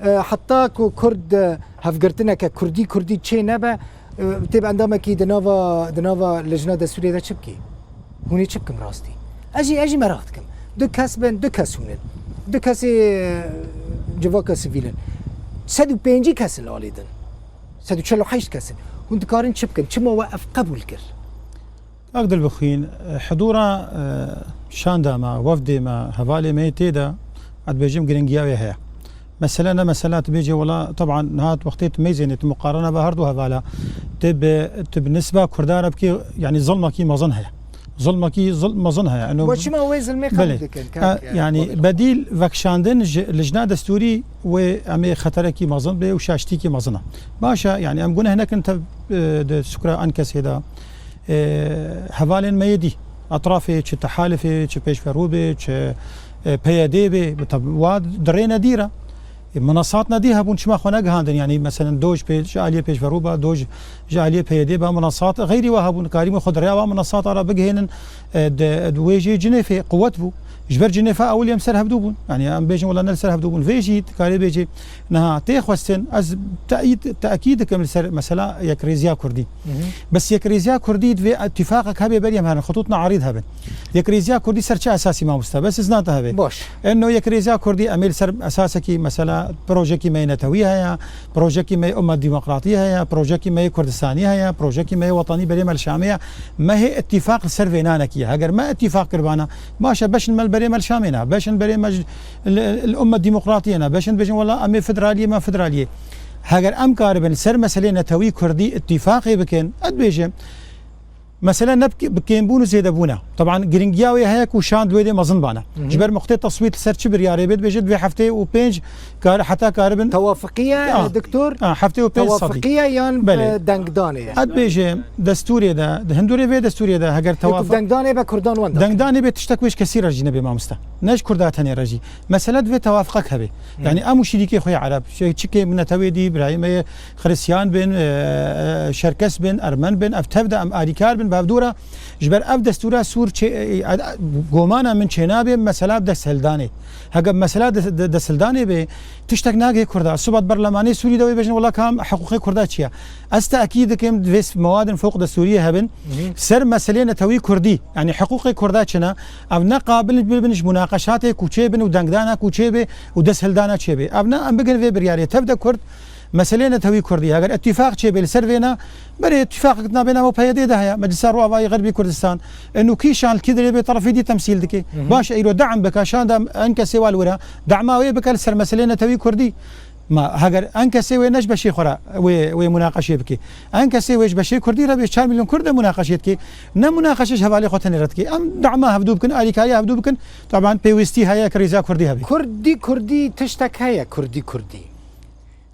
E, heta ku Kurd, e, hevgirtineke Kurdî Kurdî çê nebe, e, tê bi endamekî di nava, di nava Lijna Destûrê de çi bikî? Hûn ê çi bikin rastî? Ez jî, ez jî meraq dikim. Du kes bin, du kes hûn in. Du kesê, e, civaka sivîl in. Sed û pêncî kes in li alî din. Sed û çel û heşt kes in. Hûn dikarin çi bikin? Çima we ev qebûl kir? Kak Dilbixwîn, hidûra, e, şanda me, wefdê me, hevalê me yê tê de, ez dibêjim giringiya wê heye. Mesele ne mesela tu bêjê wela, teban niha tu wextê tu mêzênê, tu muqarene be her du hevala, tu bi, tu bi nisba Kurdan re bikî, yanî zilmekî mezin heye. Zilmekî zil-, mezin heye. Eno Bo çima wê zilmê qebûl Belê. dikin, E, kak, e, yanî Dilbixwîn? Bedîl vekşandin ji lijna destûrî wê em ê xeterekî mezin bê û şaştîkî mezin e. Baş e, yanî em guneh nekin tev, e, di sukra Enkesê de. E, hevalên me yê dî, etrafê, çi Tehalifê, çi Pêşverû bê, çi, e, P Y D bê, bi tab-, wa di rê nedî re. E, minasat nedî hebûn, çima xwe negihandin? Yanî, meselen, do ji pê-, ji aliyê Pêşverû ba, do ji, ji aliyê P Y D ba, minasat xeyrî wa hebûn, karîbûn xwe di rêya wa minasata re bigihênin, e, di, di wê jê Cinêfê quwet bû. Ji ber Cinêfa ewil em ser hevdû bûn. Yanî, em bêjin, wela ne li ser hevdû bûn. Vê jî dikarê bêjê, Niha tê xwestin, ez teîd, te'kîd dikim li ser mesela yekrêziya Kurdî. Hı hı. Bes yekrêziya Kurdî divê îtîfaqek hebe berî em herin, xitût ne'arîd hebin. Yekrêziya Kurdî ser çi esasî mamoste? Bes ez nate hebe. Baş. Eno yekrêziya Kurdî em ê li ser esasekî mesela projekî me yê netewî heye, projekî me yê ummet demokratî heye, projekî me yê Kurdistanî heye, projekî me yê wetanî berê me li Şamê ye. Me hê îtîfaq li ser vê nanekî ye. Heger me îtîfaq kiribana, baş e, beşin me li berê me li Şamê ne, beşin berê me ji li, li ummet demokratiyê ne, beşin dibêjin, wela em ê federaliyê, me federaliyê. Heger em karibin ser meselê netewî Kurdî îtîfaqê bikin, ez dibêjim, mesele ne bi, bi kêmbûn û zêdebûn e. Teban giringiya wê heye ku şand wê dê mezin bane. Hı hı. Ji ber muxtê teswît li ser çi biryarê bê dibêje, divê heftê û pênc kar, heta karibin Tewafiqiye, Ha. doktor? Ha, heftê û pênc sedî. Tewafiqiye yan, Belê. e, dengdanê ye? Ez dibêjim, destûrê de, di hindurê vê destûrê de, heger Yekû tewafik dengdanê be Kurdan wenda. Dengdanê bê tiştek wê ji kesî re jî nebê mamoste. Ne ji Kurda tenê re jî. Mesele divê tewafiqek hebe. Hı. Yanî em û şirîkê xwe yê Ereb, şey, çi kê min netewê dî, birayê me yê Xiristiyan bin, e, e, Şerkes bin, Ermen bin, ev tev de em alîkar bin, bi hevdû re. Ji ber ev destûra Sûr çê, e, e, gomana min çênabe, mesela desthildanê. Heger mesela de, de, desthildanê be, tiştek nagihê Kurda. Sibat berlemanê Sûrî de wê bêjin, wela kam hiqûqê Kurda çi ye? Ez te'kîd dikim, divê mewadin fewq destûriyê hebin. Hı hı. Ser meselê netewî Kurdî, yanî hiqûqê Kurda çi ne? Ev ne qabil bibin ji munaqeşatê ku çêbin û dengdana ku çêbe û desthildana çêbe. Ev ne em bigin vê biryarê. Tev de Kurd, meselê netewî Kurdî. Heger îtîfaq çêbe li ser vê ne, berê îtîfaqek nabêna bo P Y D de heye. Meclisa Rojavayê Xerbî Kurdistan. Eno kî şan li kî dirê bê terefê dî temsîl dike. Hı hı. Baş e, îro de'm bike, şanda Enkesê wa li wir e. De'ma wê bike li ser meselê netewî Kurdî. Ma heger Enkesê wê ne ji beşê xwe re wê, wê munaqeşê bike. Enkesê wê ji beşê Kurdî re bê çar milyon Kurd de munaqeşê dike. Ne munaqeşe ji hevalê xwe tenê re dike. Em de'ma hevdû bikin, alîkariya hevdû bikin. Teban pêwîstî heye ku rêza Kurdî hebe. Kurdî Kurdî tiştek heye, Kurdî Kurdî.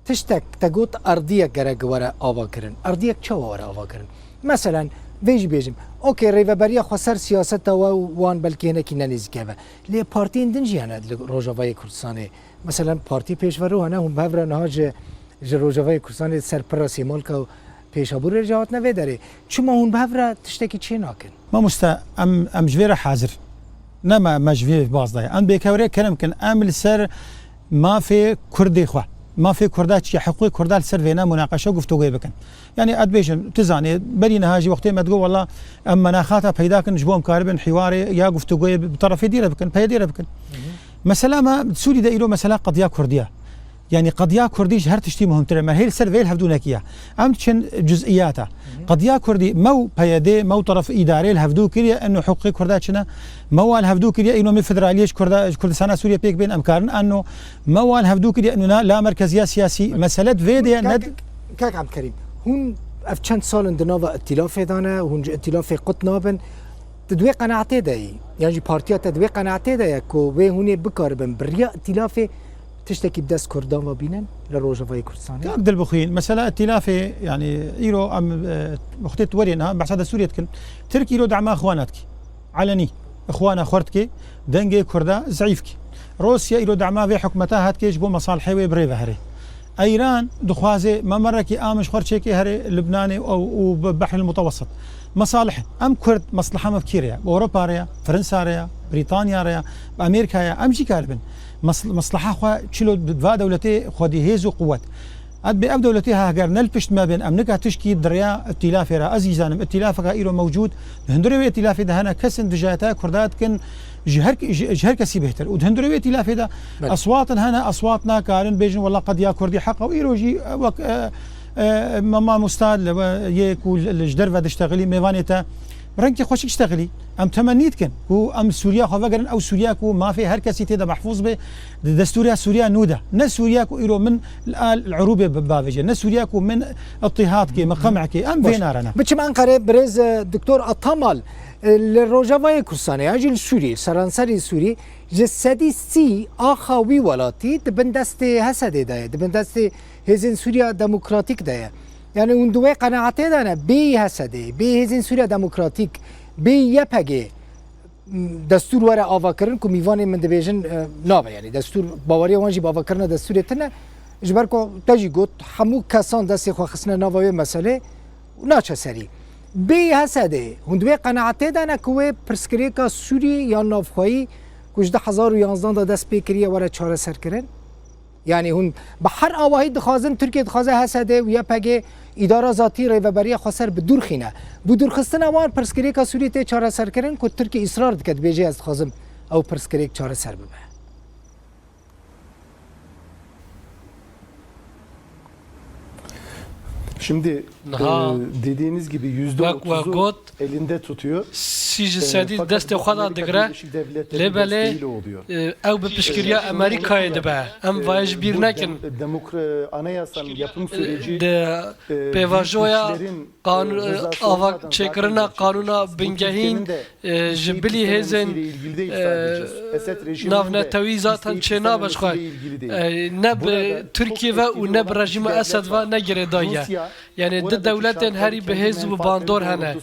Tiştek te got erdiyek gerek were ava kirin. Erdiyek çawa were ava kirin? Meselen, Vê jî bêjim, okey, rêveberiya xweser siyaseta we û wan belkî hinekî ne nêzîk e ve. Lê partiyên din jî hene li Rojavayê Kurdistanê. Meselen, partî pêşverû hene, hûn bi hev re niha ji, ji Rojavayê Kurdistanê ser pira Sêmalka û Pêşabûrê re jî hatine vê derê. Çima hûn bi hev re tiştekî çê nakin? Mamoste, em, em ji vê re hazir. Ne me, me ji vê baz daye. Em bêkevre kerem kin. Em li ser mafê Kurdê xwe, mafê Kurda çi ye, hiqûqê Kurda li ser vêne munaqeşe û guftûgoyê bikin. Yani, ez dibêjim, tu zanî, berî niha jî wextê me digot, wela em menaxata peyda kin, ji bo em karibin hiwarê ya guftûgoyê bi, bi terefê dî re bikin, peyedê re bikin. Mesela me Sûrî de îro mesela qediya Kurdî ye. Yani qediya Kurdî ji her tiştî muhimtir e. Me hê li ser vê li hevdû nekiye. Em diçin cuz'iyata. Qediya Kurdî, me û P Y D, me û teref îdarê li hevdû kiriye, eno hiqûqê Kurda çi ne? Me wan li hevdû kiriye, îno me federaliyê ji Kurda, ji Kurdistana Sûriye pêk bên, em karin eno. Me wan li hevdû kiriye, eno na, la merkeziya siyasî. Mesele di vê de ye, ne Kak, Kak Emkerîm, hûn ev çend sal in di nava îtîlafê de ne, hûn ji îtîlafê qut nabin. Tu di wê qenaetê de yî, yan jî partiya te di wê qenaetê de ye ku wê hûn ê bikaribin bi riya îtîlafê tiştekî bi dest Kurdan ve bînin li Rojavayê Kurdistanê? Kak Dilbixwîn, mesela îtîlafê, yani îro em, e, wextê tu werê niha behsa destûrê dikin. Tirk îro dema Ixwana dikî. Elenî. Ixwana xwe dikê. Dengê Kurda zeîf kî. Rûsya îro dema vê hikûmeta hat kê ji bo mesalihê wê bi rê ve herê. Îran dixwaze memerekî amin ji xwe çêkê herê Libnanê û, û bi Behril Mutewessit. Mesalih. Em Kurd, mesleha me bi kî re ye? Bi Ewropa re ye, Fransa re ye, Brîtanya re ye, bi Amerîka ye. Em jî karibin. Mes-, mesleha xwe çilo bi va dewletê xwedî hêz û quwet. Ed bê ev dewletê ha heger ne li pişt me bên, em nika tişkî di rêya îtîlafê re. Ez jî zanim, îtîlafeka îro mewcûd, di hundirê wê îtîlafê de hene kesin dijayeta Kurda dikin, ji her, ji, ji her kesî bêhtir. Û di hundirê wê îtîlafê de Belê. eswatin hene, eswat nakarin bêjin, wela qediya Kurdî heq e. Û îro jî, e, wek, e, e, me mamosta li we yê ku li, li ji derve diştexilî, mêvanê te, bi rengê xweşik diştexilî. Em temennî dikin ku em Sûriya xwe vegerin, ew Sûriya ku mafê her kesî tê de mehfûz be, di destûriya Sûriya nû de. Ne Sûriya ku îro min li al, li Erûbê bi, bavêje. Ne Sûriya ku min îtîhad kê, min qem'e kê. Em Baş. vê narene. Biçim Enqerê, birêz, e, Doktor Atamal, e, li Rojavayê Kurdistanê, ya jî li Sûriyê, seranserî Sûrî, ji sedî sî axa wî welatî di bin destê H S D'ê de ye, di bin destê Hêzên Sûriya Demokratîk de ye. Yani hûn di wê qenaetê de ne, bêyî H S D'ê, bêyî Hêzên Sûriya Demokratîk, bêyî Y P G, destûr were avakirin ku mîvanê min dibêjin, e, nabe. Yani destûr, baweriya wan jî bi avakirina destûrê tune. Ji ber ku te jî got, hemû kesan destê xwe xistine nava wê meselê û naçe serî. Bêyî H S D'ê, hûn di wê qenaetê de ne ku wê pirsgirêka Sûrî ya navxweyî ku ji du hezar û yanzdan de dest pê kiriye were çareserkirin? Yani hûn bi her awahî dixwazin, Tirkiye dixwaze H S D û Y P G îdara zatî rêveberiya xweser bi dûr xîne. Bi dûrxistina wan pirsgirêka Sûriyê tê çareserkirin ku Tirkiye îsrar dike, dibêje ez dixwazim ew pirsgirêk çareser bibe. Şimdi, Niha, e, dediğiniz gibi yüzde otuzu wek we got, elinde tutuyor. Sî ji sedî destê xwe de digire, lê belê, e, ew bi piştgiriya Amerîkayê dibe. Em vayê ji bîr nekin. Di pêvajoya qan-, ava çêkirina qanûna bingehîn, e, ji bilî hêzên, e, navnetewî zaten çênabe ji xwe. E, ne bi Tirkiye ve û ne bi rejîma Esed ve ne girêdayî ye. Yani du dewletên herî bi hêz û bi bandor hene.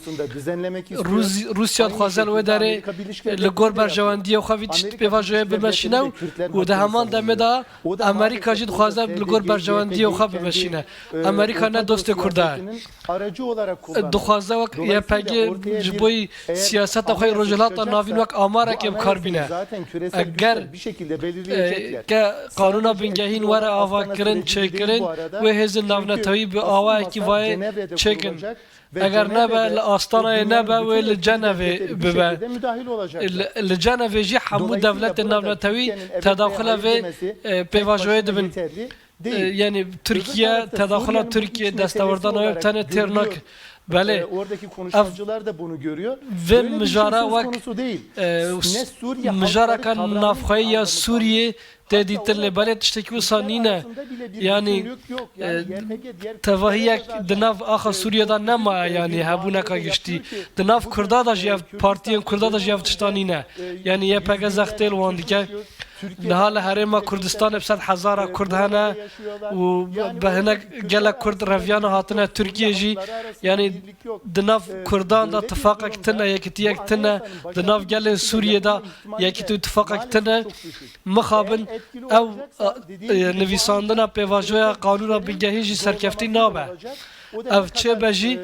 Rûs-, Rûsya dixwaze li wê derê li gor berjewendiyê xwe vî tişt pêvajoyê bimeşîne û, û di heman demê de Amerîka jî dixwaze li gor berjewendiyê xwe bimeşîne. Amerîka ne dostê Kurda ye. Dixwaze wek Y P G ji bo siyaseta xwe yê Rojhilata Navîn wek amarekê bi kar bîne. Eger, e, ke qanûna bingehîn were avakirin, çêkirin, wê hêzên navnetewî bi awayekî vayê çêkin. Eger nebe, li Astanayê nebe, wê li Cenevê bibe. Li, li Cenevê jî hemû dewletên navnetewî tedaxula vê, e, pêvajoyê dibin. E, yani Tirkiye, tedaxula Tirkiye, destewerdana wê tenê têr nake. Belê, ev vê mijara wek, e, mijareka navxweyî ya Sûriyê tê dîtin, lê belê tiştekî wisa nîne. Yani, e, tevahiyek di nav axa Sûriyê de nemaye, yani hebûneka giştî. Di nav Kurda de jî ev, partiyên Kurda de jî ev tişta nîne. Yani Y P G zextê li wan dike. Niha li Herêma Kurdistanê bi sed hezara Kurd hene û bi hinek gelek Kurd reviyane hatine Tirkiyê jî. Yanî di nav Kurdan de tifaqek tune, yekitiyek tune, di nav gelên Sûriyê de yekitî û tifaqek tune. Mixabin ew, e, nivîsandina pêvajoya qanûna bingehîn jî serkeftî nabe. Ev çêbe jî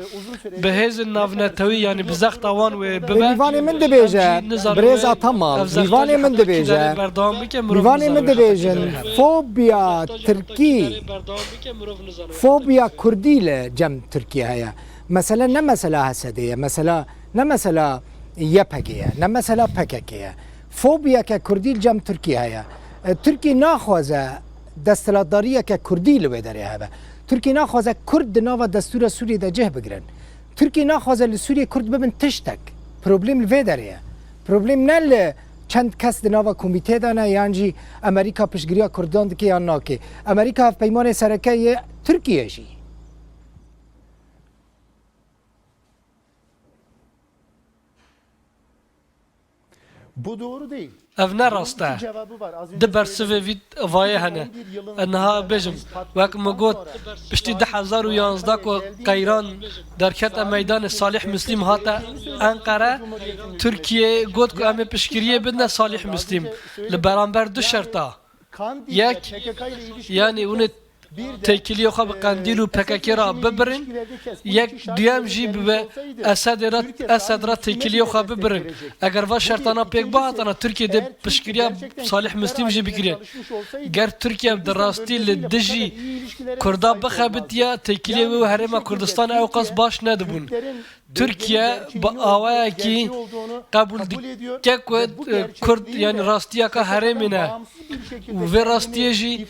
bi hêzên navnetewî, yanî bi zexta wan wê bibe. Mîvanê min dibêje, birêz Ataman, mîvanê min dibêje, mîvanê min dibêjin, fobiya Tirkî, fobiya Kurdî li cem Tirkiyê heye. Mesele ne mesela H S D'ê ye, mesela ne mesela Y P G ye, ne mesela P K K ye. Fobiyeke Kurdî li cem Tirkiyê heye. E, Tirkî naxwaze desthilatdariyeke Kurdî li wê derê hebe. Tirkî naxwaze Kurd di nava destûra Sûriyê de cih bigirin. Tirkî naxwaze li Sûriyê Kurd bibin tiştek. Problem li vê derê ye. Problem ne li çend kes di nava komîtê de ne, yan jî Amerîka piştgiriya Kurdan dike yan nake. Amerîka hevpeymanê sereke yê Tirkiyê jî. Bu doğru değil. Ev ne rast e. Di bersivê vî vayê hene. Ez niha bêjim, wek min got, piştî du hezar û yanzdeh ku qeyran derkete meydanê, Salih Müslim hate Enqere, Tirkiye got ku em ê piştgiriyê bidine Salih Müslim. Li beramber du şerta. Yek, yanî hûn ê têkiliyê xwe bi Qendîl û P K K re bibirin. Yek, duyem jî bi Esedê re, Esed re têkiliyê xwe bibirin. Eger va şertana pêk bihatana, Tirkiye dê piştgiriya Salih Müslim jî bikiriye. Ger Tirkiye di rastî li dijî Kurda bixebitiya, têkiliyê wê û Herêma Kurdistan ewqas baş nedibûn. Tirkiye bi awayekî qebûl dike ku, e, Kurd, yanî rastiyeka herêmê ne. Û vê rastiyê jî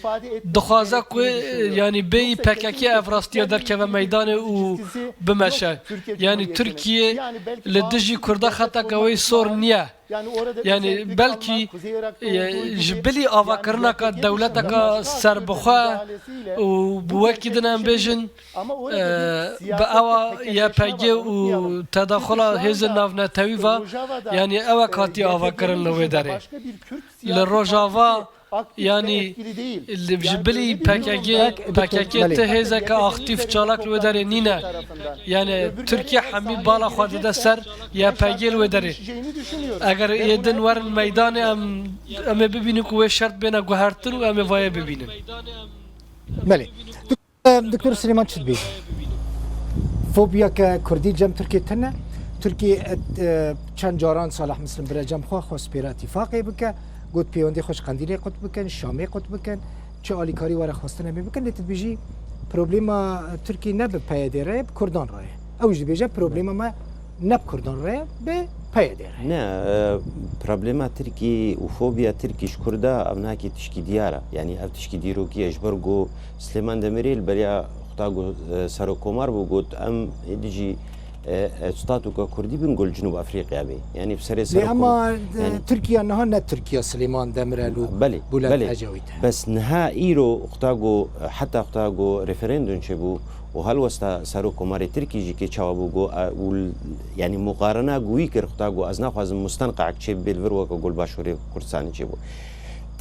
dixwaze ku, e, yanî bêyî P K K ev rastiya derkeve meydanê û bimeşe. Yanî Tirkiye li dijî Kurda xeteke wê sor niye. Yanî belkî, e, ji bilî avakirineka dewleteka serbixwe û bi wekî din em bêjin, e, bi ewa Y P G û tedaxula hêzên navnetewî ve, yanî ewek hatiye avakirin li wê derê. Li Rojava, yanî li, ji bilî P K K, P K K ti hêzeke aktîf çalak li wê derê nîne. Yanî Tirkiye hemî bala xwe dide ser Y P G li wê derê. Eger ê din werin meydanê, em, em ê bibînin ku wê şert bêne guhertin û em ê vayê bibînin. Belê. Em, Doktor Silêman çi dibêje? Fobiyeke Kurdî cem Tirkiyê tune. Tirkiyê, e, çend caran Salah Muslim bire cem xwe xwest pêra îtîfaqê bike. Got pêwendê xwe ji Qendîlê qut bikin, Şamê qut bikin, çi alîkarî were xwestin em ê bikin. Lê tu dibêjî problema Tirkiyê ne bi P Y D re ye, bi Kurdan re ye. Ew jî dibêje problema me ne bi Kurdan re ye, bi P Y D re ye. Ne, e, problema Tirkî û fobiya Tirkî ji Kurda ev nake tişkî diyar e. Yanî ev tişkî dîrokî ye ji ber ku Silêman Demirê li beriya xwe ta ku, e, serokkomar bû, got, em ê dijî, e, e, statuka Kurdî bin ku li Cinûb Efrîqya bê. Yanî bi serê Lê serokkom-, ema, e, yanî Tirkiye niha ne Tirkiya Silêman Demirel û Belê, Bülent belê. Ecevît e. Bes niha îro xwe ta ku, e, heta xwe ta ku referandum çêbû û helwesta serokkomarê Tirkî jî kê çawa bû ku, e, û l-, yanî muqarena ku wî kir xwe ta ku ez naxwazim mustenqeek çêbibe li vir weke ku li Başûrê Kurdistanê çêbû.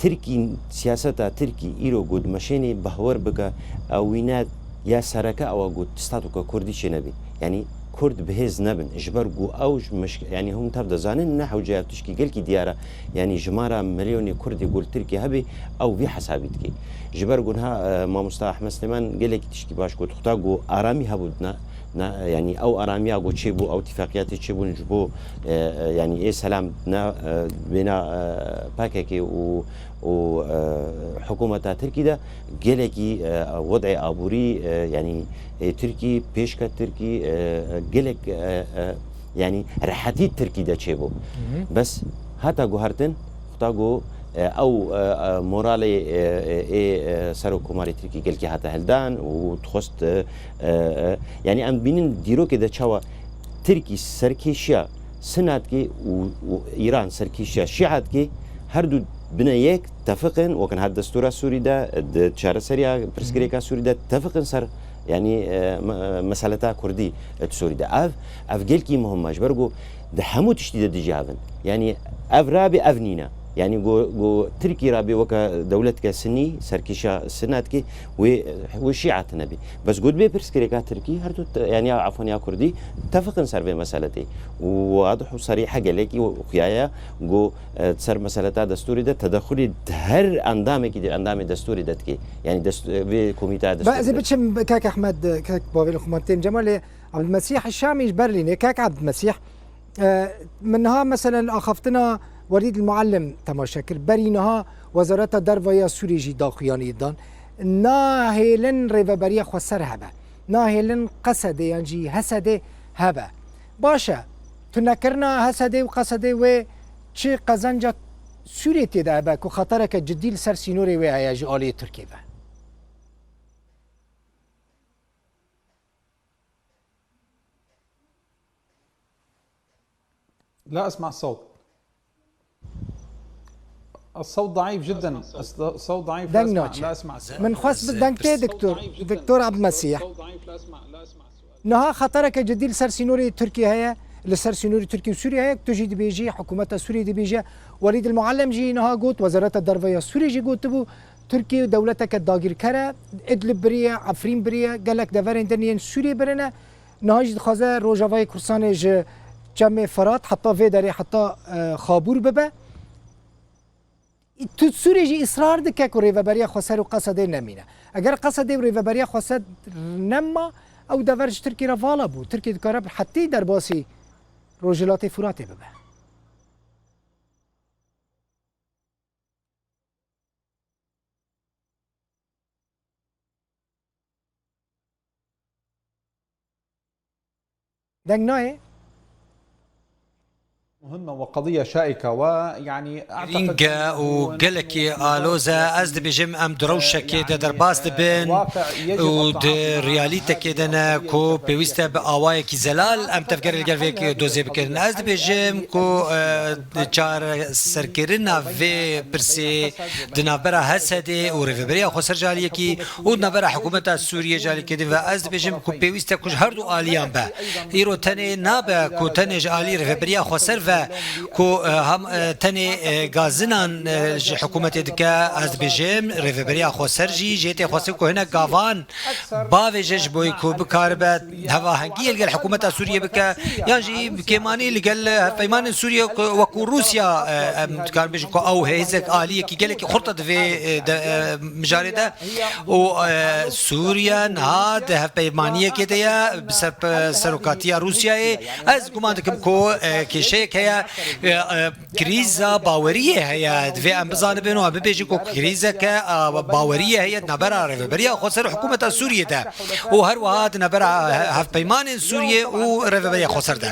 Tirkî, siyaseta Tirkî îro ku dimeşênê behwer bike, ew wîne ya sereke ew e ku statuka Kurdî çênebê. Yanî Kurd bi hêz nebin. Ji ber ku ew ji miş-, yanî hûn tev dizanin, ne hewce ev tişkî gelkî diyar e. Yanî jimara milyonê Kurdê ku li Tirkiyê hebe, ew vî hesabî dike. Ji ber ku niha, e, mamosta Ahmed Silêman gelekî tişkî baş got, xwe ta ku aramî hebû dina, Na, yanî ew aramiya ku çêbû, ew tifaqiyatê çêbûn ji bo, e, e, yanî ê selam na, e, bêna, e, P K K û, û, e, hikûmeta Tirkî de gelekî, e, wedê aborî, e, yanî ê Tirkî, pêşke Tirkî, e, e, gelek, e, e, yanî rehetî Tirkî de çêbû. Hı hı. Bes hata guhertin, Xwe ta ku, e, ew, e, e, moralê, e, e, ê, e, serokkomarê Tirkî gelkî hate hildan û dixwest, e, e, e, yanî em dibînin dîrokê de çawa Tirkî serkêşiya Sinat kê û, û Îran serkêşiya Şîat kê, her du bine yek tefiqin, wek niha destûra Sûrî de, di çareseriya pirsgirêka Sûrî de tefiqin ser, yanî, e, me-, meseleta Kurdî, e, di Sûrî de. Ev, ev gelkî muhim e, ji ber ku di hemû tiştî de dijî hev in. Yanî ev rabê, ev nîne. Yanî go, go Tirkî rabê weke dewletke Sinî, serkêşa Sinna dikê, wê, wê Şîa tine bî. Bes got bê pirsgirêka Tirkî, her du te-, yanî ya, efwan ya Kurdî, tefiqin ser vê meseletê. Û wadih û serîh e gelekî xuya ye, go, e, ser meseleta destûrê de tedexulî her endamekî di endamê destûrê de dikê. Yanî dest-, vê komîteya destûrê Ba-, ez ê de. Biçim, kak Ehmed, kak Bavel Xuman tên Cemal, ê Abdülmesîh Şamî ji Berlînê, kak Abdülmesîh, E, min niha, meselen, axaftina Welîd Muallim temaşe kir. Berî niha Wezareta Derve ya Sûriyê jî daxuyaniyê dan. Nahêlin rêveberiya xweser hebe. Nahêlin Qesedê yan jî Hesedê hebe. Baş e, tunekirina Hesedê û Qesedê wê çi qezenca Sûriyê tê de hebe ku xetereke cidî li ser sînorê wê heye ji aliyê Tirkiyê ve? لا أسمع الصوت. الصوت ضعيف جدًا. الص-، الصوت ضعيف. Deng naçe. Min xwest bi deng tê, doktor, doktor Abdulmesîh. Niha xetereke cidî li ser sînorê Tirkiyê heye, li ser sînorê Tirkiye û Sûriye heye. Tu jî dibêjî, hikûmeta Sûriyê dibêje. Welîd el Muallem jî niha got, Wezareta Derve ya Sûriyê jî gotibû, Tirkiye dewleteke dagîrker e, Idlib biriye, Efrîn biriye, gelek deverên din yên Sûriyê birine. Niha jî dixwaze Rojavayê Kurdistanê ji Çemê Ferat heta vê derê, heta, e, Xabûr bibe. Tu Sûriyê jî îsrar dike ku rêveberiya xweser û Qesedê nemîne. Eger Qesedê û rêveberiya xweser nema, ew dever ji Tirkiyê re vala bû. Tirkiye dikare bi hetî derbasî Rojhilatê Furatê bibe. Deng nayê? مهمة وقضية شائكة، ويعني أعتقد Girîng e û gelekî aloz e. Ez dibêjim, em di rewşekê de derbas dibin û di realîtekê de ne ku pêwîst e bi awayekî zelal em tevgerê li gel vê dozê bikin. Ez dibêjim ku, e, çareserkirina vê pirsê di navbera Hesedê û Rêveberiya Xweser ji aliyekî û di navbera hikûmeta Sûriyê ji aliyekê de ve, ez dibêjim ku pêwîst e ku ji her du aliyan be. Îro tenê nabe ku tenê ji alî Rêveberiya Xweser ve ku, e, hem, e, tenê, e, gazinan, e, ji hikûmetê dike, ez dibêjim Rêveberiya Xweser jî jê tê xwestin ku hinek gavan bavêje ji bo ku bikaribe hevahengiyê li gel hikûmeta Sûriyê bike, yan jî bi kêmanî li gel hevpeymanên Sûriyê ku wekû Rûsya, e, em dikarin bêjin ku ew hêzek aliyekî gelekî xurt e di vê, e, de, e, mijarê de. Û, e, Sûriye niha di hevpeymaniyekê de ye bi ser, serokatiya Rûsyayê. Ez guman dikim ku, e, kêşeyek heye, e, e, Krîza baweriyê heye. Divê em bizanibin û em bibêjin ku krîzeke, a, baweriyê heye di navbera Rêveberiya Xweser û hikûmeta Sûriyê de û her wiha di navbera he-, hevpeymanên Sûriyê û Rêveberiya Xweser de.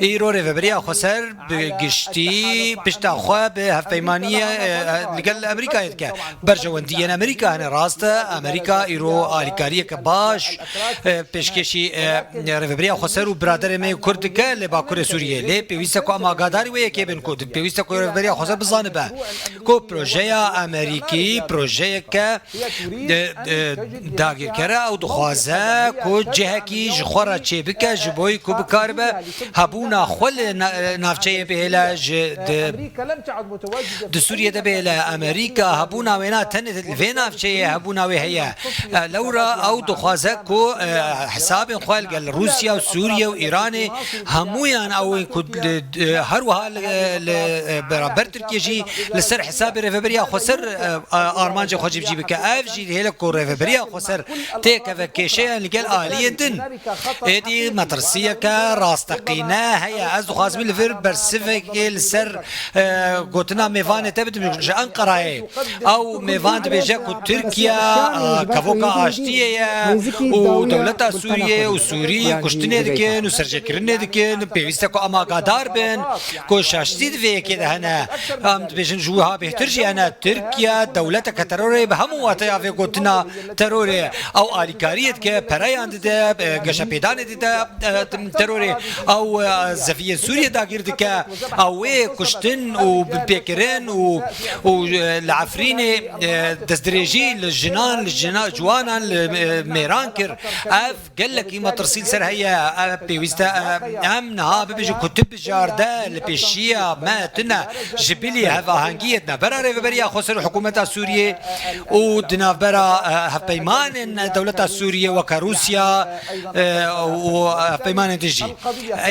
Îro Rêveberiya Xweser bi giştî pişta xwe bi hevpeymaniyê, e, e, li gel Amerîkayê dike. Berjewendiyên Amerîka hene, rast e. Amerîka îro alîkariyeke baş, e, pêşkêşî, e, Rêveberiya Xweser û biraderê me yê Kurd dike li Bakurê Sûriyê. Lê pêwîst e ku em agadarî wê yekê bin ku di-, pêwîst e ku Rêveberiya Xweser bizanibe ku projeya Amerîkî projeyeke, e, e, dagirker e û dixwaze ku cihekî ji xwe re çêbike ji bo ku bikaribe hebûna xwe li na-, navçeyê bihêle ji di Di Sûriyê de bê li Amerîka hebûna wêna tenê li vê navçeyê hebûna wê heye. E, lewra ew dixwaze ku, e, hesabên xwe li gel Rûsya û Sûriye û Îranê hemûyan ew ên ku li, e, her wiha li, li, e, beraber Tirkiye jî li ser hesabê Rêveberiya Xweser, e, a-, armancê xwe cîbicî bike. Ev jî dihêle ku Rêveberiya Xweser têkeve kêşeyan li gel aliyên din. Êdî metirsiyeke rasteqîne heye. Ez dixwazim li vir bersivekê li ser, e, gotina mêvanê te bidim ji Enqerayê. Ew mêvan dibêje ku Tirkiye, e, kevoka aştiyê ye û dewleta Sûriyê û Sûrî kuştinê dikin û serjêkirinê dikin. Pêwîst e ku em agadar bin ku şaştî di vê yekê de hene. Em dibêjin ji wiha bêhtir jî hene. Tirkiye dewleteke terorê bi hemû wateya vê gotina terorê. Ew alîkariyê dike, pereyan dide, e, geşepêdanê dide, e, terorê. Ew, e, zeviyên Sûriyê dagîr dike. Ew wê kuştin û binpêkirin û, û, e, li Efrînê, e, destdirêjî li jinan, li jina-, ciwanan, li, e, mêran kir. Ev gelekî metirsî li ser heye. Ev pêwîst e, e, em niha bibêjin ku tu bijarde Li pêşiya me tune ji bilî hevahengiyê di navbera Rêveberiya Xweser û Hikûmeta Sûriyê û di navbera, e, hevpeymanên dewleta Sûriyê weke Rûsya, e, û hevpeymanên din jî.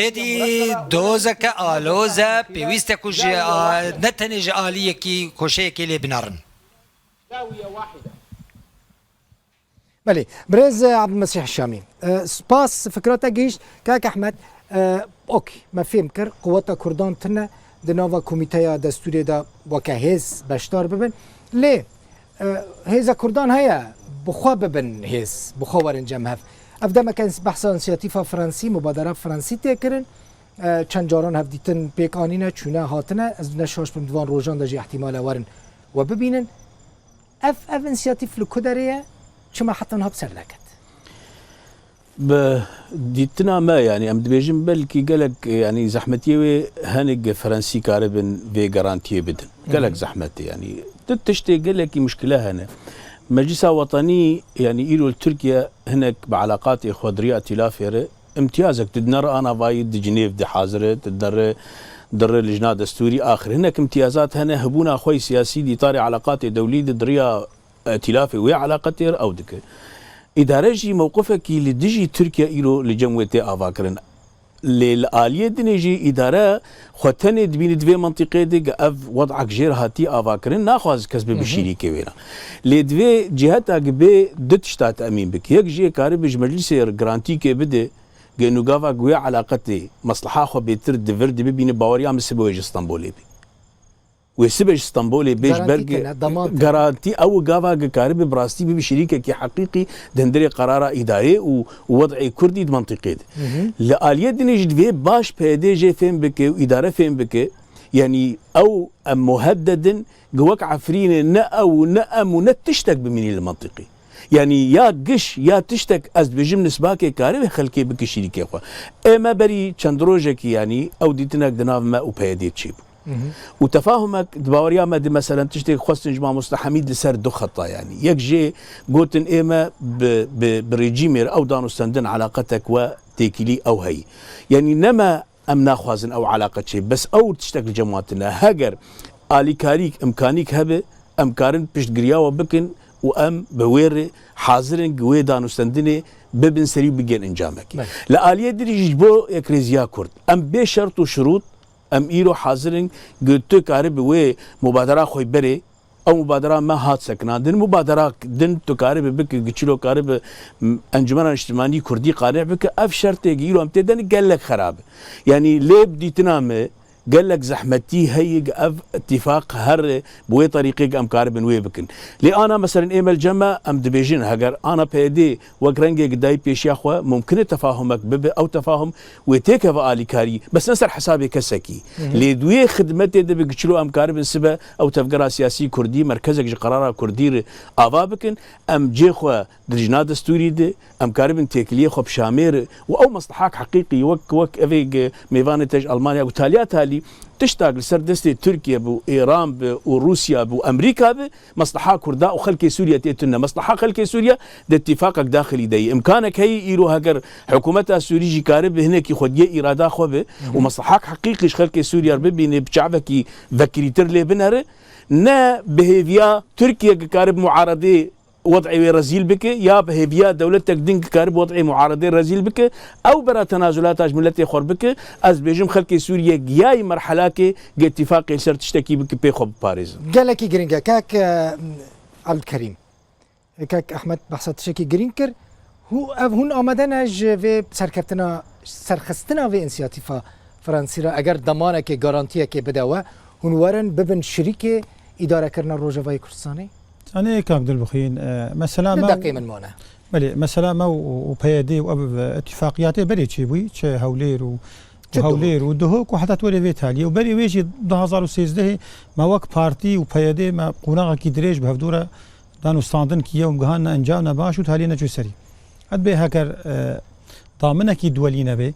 Êdî dozeke aloz e, pêwîst e ku ji a-, ne tenê ji aliyekî koşeyekê lê binerin. Belê, birêz, e, Abdulmesîh Şamî. E, spas, fikra te gihîşt. Kak Ehmed, e, ok, me fêm kir, quweta Kurdan tune di nava komîteya destûrê de weke hêz beşdar bibin. Lê, e, hêza Kurdan heye, bi xwe bibin hêz, bi xwe werin cem hev. Ev demeke ins-, behsa însiyatîfa Fransî, mubadera Fransî tê kirin. E, çend caran hevdîtin pêk anîne, çûne, hatine. Ez ne şaş bim, di van rojan de jî ihtimale werin we bibînin. Ev, ev însiyatîf li ku derê ye? Çima heta niha bi ser neket? Bi dîtina me, yanî em dibêjin belkî gelek, yanî zehmetiyê wê hinek Fransî karibin vê garantiyê bidin. Gelek zehmet e, yanî tu tiştê gelekî muşkile hene. Meclisa Wetanî, yanî îro li Tirkiye hinek bi eleqatê xwe di riya îtîlafê re îmtiyazek, tu dine re anavayî di Cinêv de hazir e, tu dine re, dine re lijna destûrî axir. Hinek îmtiyazat hene, hebûna xwe yê siyasî di îtarê eleqatê dewlî de di riya îtîlafê wê eleqetê re ew dike. Îdare jî mewqifekî li dijî Tirkiye îro li cem wê tê avakirin. Lê li aliyê dinê jî îdare xwe tenê dibîne di vê mentiqê de, ku ev wed'ek jêr hatî avakirin, naxwaze kes bibe şirîkê wêna. Lê divê ciheta ku bê du tişta temîn bike. Yek jê karibe ji meclîsê re garantîkê bide, ku nûgava ku wê eleqetê mesleha xwe bêtir di vir de bibîne, baweriya min sibe wê ji Stenbolê bê. Wê sibe ji Stenbolê bê ji ber garantî tene, daman tene. Garantî ew gava ku karibe bi rastî bibe şirîkekî heqîqî di hundirê qerara îdarê û, û wed'ê Kurdî di mentiqê de. Li aliyê dinê jî divê baş P Y D jê fêm bike û îdare fêm bike. Yanî ew em muhedded in, ku wek Efrînê ne ew û ne em û ne tiştek bimînî li mentiqê. Yanî ya giş ya tiştek, ez dibêjim, nisbakê karibe xelkê bike şirîkê xwe. Ê me berî çend rojekî, yanî ew dîtinek di nav me û P Y D çêbû. Û tefahumek di baweriya me de, meselen, tiştê xwestin ji Mamoste Hemîd li ser du xeta, yanî yek jê gotin ê me bi, bi, bi rejîmê re ew danûstendin eleqetek we têkilî ew heyî. Yanî ne me em naxwazin ew eleqe çêbe, bes ew tiştek li cem wan tune. Heger alîkarîk, îmkanîk hebe, em karin piştgiriya we bikin û em bi wê re hazir in ku wê danûstendinê bibin serî û bigên encamekê. Belê. Li aliyê din jî ji bo yekrêziya Kurd, em bê şert û şirût, em îro hazir in ku tu karibe wê mubadera xwe berê, ew mubadera me hat sekinandin. Mubadera din tu karibe bike, ku çilo karibe, m, Encumena Niştimanî Kurdî qane bike, ev şertê ku îro em tê de ne gelek xerab e. Yanî lê bi dîtina me, gelek zehmetî heye ku ev îtîfaq here bi wê terîqê ku em karibin wê bikin. Lê ana, meselen, ê me li cem me, em dibêjin, heger ana P Y D wek rengek dayî pêşiya xwe, mumkin e tefahumek bibe, ew tefahum wê têkeve alîkarî, bes ne ser hesabê kesekî. Lê di wê xidmetê de be ku çilo em karibin sibe ew tevgera siyasî Kurdî merkezek ji qerara Kurdî re ava bikin, em cê xwe di lijna destûrî de, em karibin têkiliyê xwe bi Şamê re û ew meslehak heqîqî wek, wek evê ge-, mêvanê te ji Almanya û taliya talî tiştak li ser destê Tirkiye bû, Îran bi û Rûsya bi û Amerîka bi, mesleha Kurda û xelkê Sûriye tê tune. Mesleha xelkê Sûriye di îtîfaqek daxilî de ye. Îmkanek heye îro heger hikûmeta Sûrî jî karibe hinekî xwediyê îrada xwe be û meslehak heqîqî ji xelkê Sûriye re bibîne, bi çavekî vekirîtir lê binere, ne bi hêviya Tirkiye ku karibe muaredê wed'ê wê rezîl bike, ya bi hêviya dewletek din ku karibe wed'ê muaredê rezîl bike, ew bera tenazulata ji miletê xwe re bike, ez dibêjim xelkê Sûriye giyayî merhelakê ge îtîfaqê li ser tiştekî bike pê xwe biparêzin. Gelekî giring e. Kak, e, Abdulkerîm, kak Ehmed behsa tiştekî giring kir. Hû, ev hûn amade ne ji vê serkeftina, serxistina vê însiyatîfa Fransî re, eger demanekê, garantiyekê bide we, hûn werin bibin şirîkê îdarekirina Rojavayê Kurdistanê? Yanî kak Dilbixîn, e, mesela me... Du deqê min mane. Belê, mesela me û, û P Y D û ev, e, îtîfaqiyatê berê çêbûyî, çi Hewlêr û, û Hewlêr û Duhok û heta wêrê vê taliyê. Û berê wê jî du hazar û sêzdehê me wek partî û P Y D me qonaxekî dirêj bi hevdû re danûstandin kiriye û em gihandine encam ne baş û taliyê neçû serî. Edbê heger, e, daminekî duwelî nebe,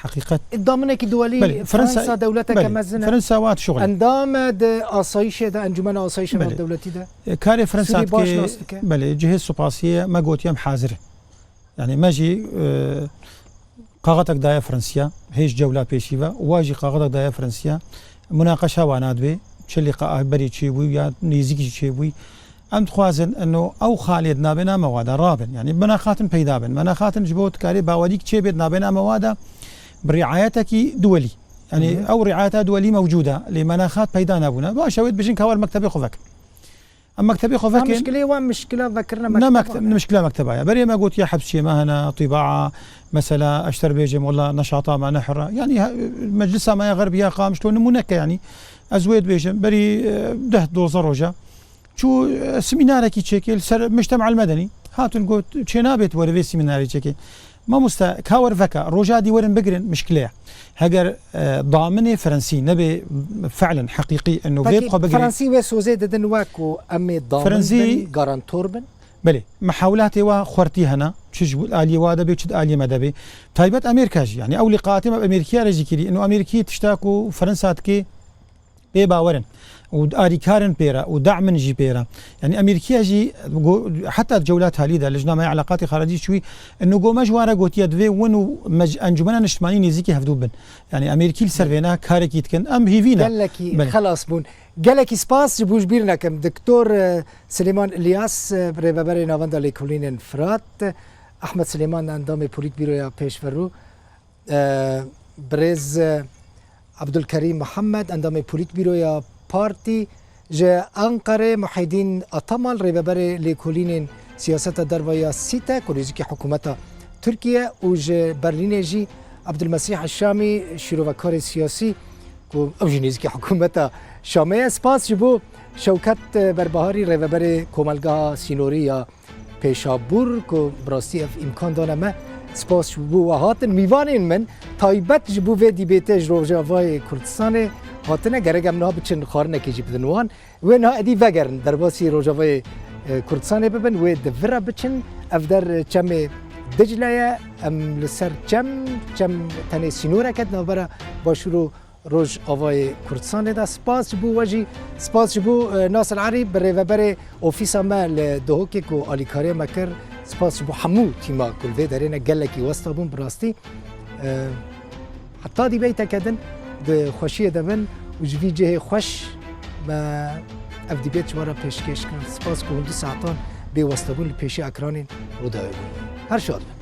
heqîqet. Daminekî duwelî, belê, Fransa, Fransa dewleteke, belê, mezin e. Fransa wa dişuxile. Endam e di asayîşê de, Encûmena Asayîşa, belê, Navdewletî de. E, karê Fransa Sûrî baş dike, nas dike. Belê, cihê supasiyê me gotiye em hazir in. Yanî me jî, e, Qaxetek daye Fransiya, hêj cewla pêşî ve, wa jî qaxetek daye Fransiya, munaqeşa wana dibê, çi lîqa berî çêbûyî ya nêzîkî jî çêbûyî. Em dixwazin eno ew xalê di navbêna me wa de rabin. Yanî menaxatin peyda bin. Menaxatin ji bo dikarê bawerîk çêbê di navbêna me wa de bi riayetekî duwelî. Yanî Hı hı. ew riayeta duwelî mewcûd e, lê menaxat peyda nebûne. Baş e, wê dibêjin ka wer mektebê xwe vekin. Em mektebê xwe Na vekin. Mişkilê wan mişkila vekirine Ne mekteba mekte-, ne. Mişkila mekteba ye. Berê me gotiye hepsiyê me hene, tîbaa, mesela, eşter bêjim, wela neşata me ne hir e. Yanî, he-, meclisa me ya Xerbiya Qamişlo nimûneke, yanî. Ez wê dibêjim, berî, e, deh doze roja. Çû, e, semînarekî çêkê li ser Mictema el Medenî. Hatin got, çê nabêt were vê semînarê çêkê. Mamoste, ka wer veke, roja dî werin bigirin, mişkile ye. Heger, e, daminê Fransî nebê fe'len heqîqî, eno vê Pekî, xwe bigirê. Fransî wê sozê didin we ku em ê damin Fransî bin, garantor bin? Belê, mehawlatê wa xwertî hene, çi ji aliyê wa de bê, çi di aliyê me de bê. Taybet Amerîka jî, yanî ew lîqatê me bi Amerîkiya re jî kirî, eno Amerîkî tişta ku Fransa dikê, pê bawer in û alîkar in pê re û damin jî pê re. Yanî Amerîkiya jî go-, heta di cewla talî de, Lijna me ya Eleqatê Xaricî çûyî, eno go me ji wan re gotiye, divê win û mec-, Encûmena Niştimanî nêzîkî hevdû bin. Yanî Amerîkî li ser vêna karekî dikin. Em hîvî ne. Gelekî Belê. xelas bûn. Gelekî spas ji bo ji bîr nekim. Doktor, e, Silêman Îlyas, e, rêveberê Navenda Lêkolînên Firat, e, Ehmed Silêman, endamê Polîtbîroya Pêşverû, e, birêz, e, Abdulkerîm Mihemed, endamê Polîtbîroya Partî, ji Anqerê Muhîdîn Ataman, rêveberê Lêkolînên Siyaseta Derve ya SÎTE, ku nêzîkî hikûmeta Tirkiye, û ji Berlînê jî Abdulmesîh Şamî, şîrovekarê siyasî, ku ew jî nêzîkî hikûmeta Şamê ye. Spas ji bo Şewket Berbiharî, rêveberê Komelgeha Sînorî ya Pêşabûr, ku bi rastî ev îmkan dane me. Spas ji bo we hatin. Mîvanên min taybet ji bo vê dîbêtê ji Rojavayê Kurdistanê hatine. Gerek em niha biçin xwarinekê jî bidin wan. Wê niha êdî vegerin derbasî Rojavayê, e, Kurdistanê bibin, wê di vir re biçin. Ev der çemê Dicle ye. Em li ser çem, çem tenê sînoreke di navbera Başûr û Rojavayê Kurdistanê de. Spas ji bo we jî, spas ji bo, e, Nasir Erî, bi rêveberê ofîsa me li Duhokê ku alîkariya me kir. Spas ji bo hemû tîma ku li vê derê ne, gelekî westa bûn bi rastî. E, heta dîbeyteke din di xweşiyê de bin û ji vî cihê xweş me ev dîbêt ji we re pêşkêş kirin. Spas ku hûn du saetan bê westa bûn li pêşiya ekranên Rûdawê bûn. Her şad bin.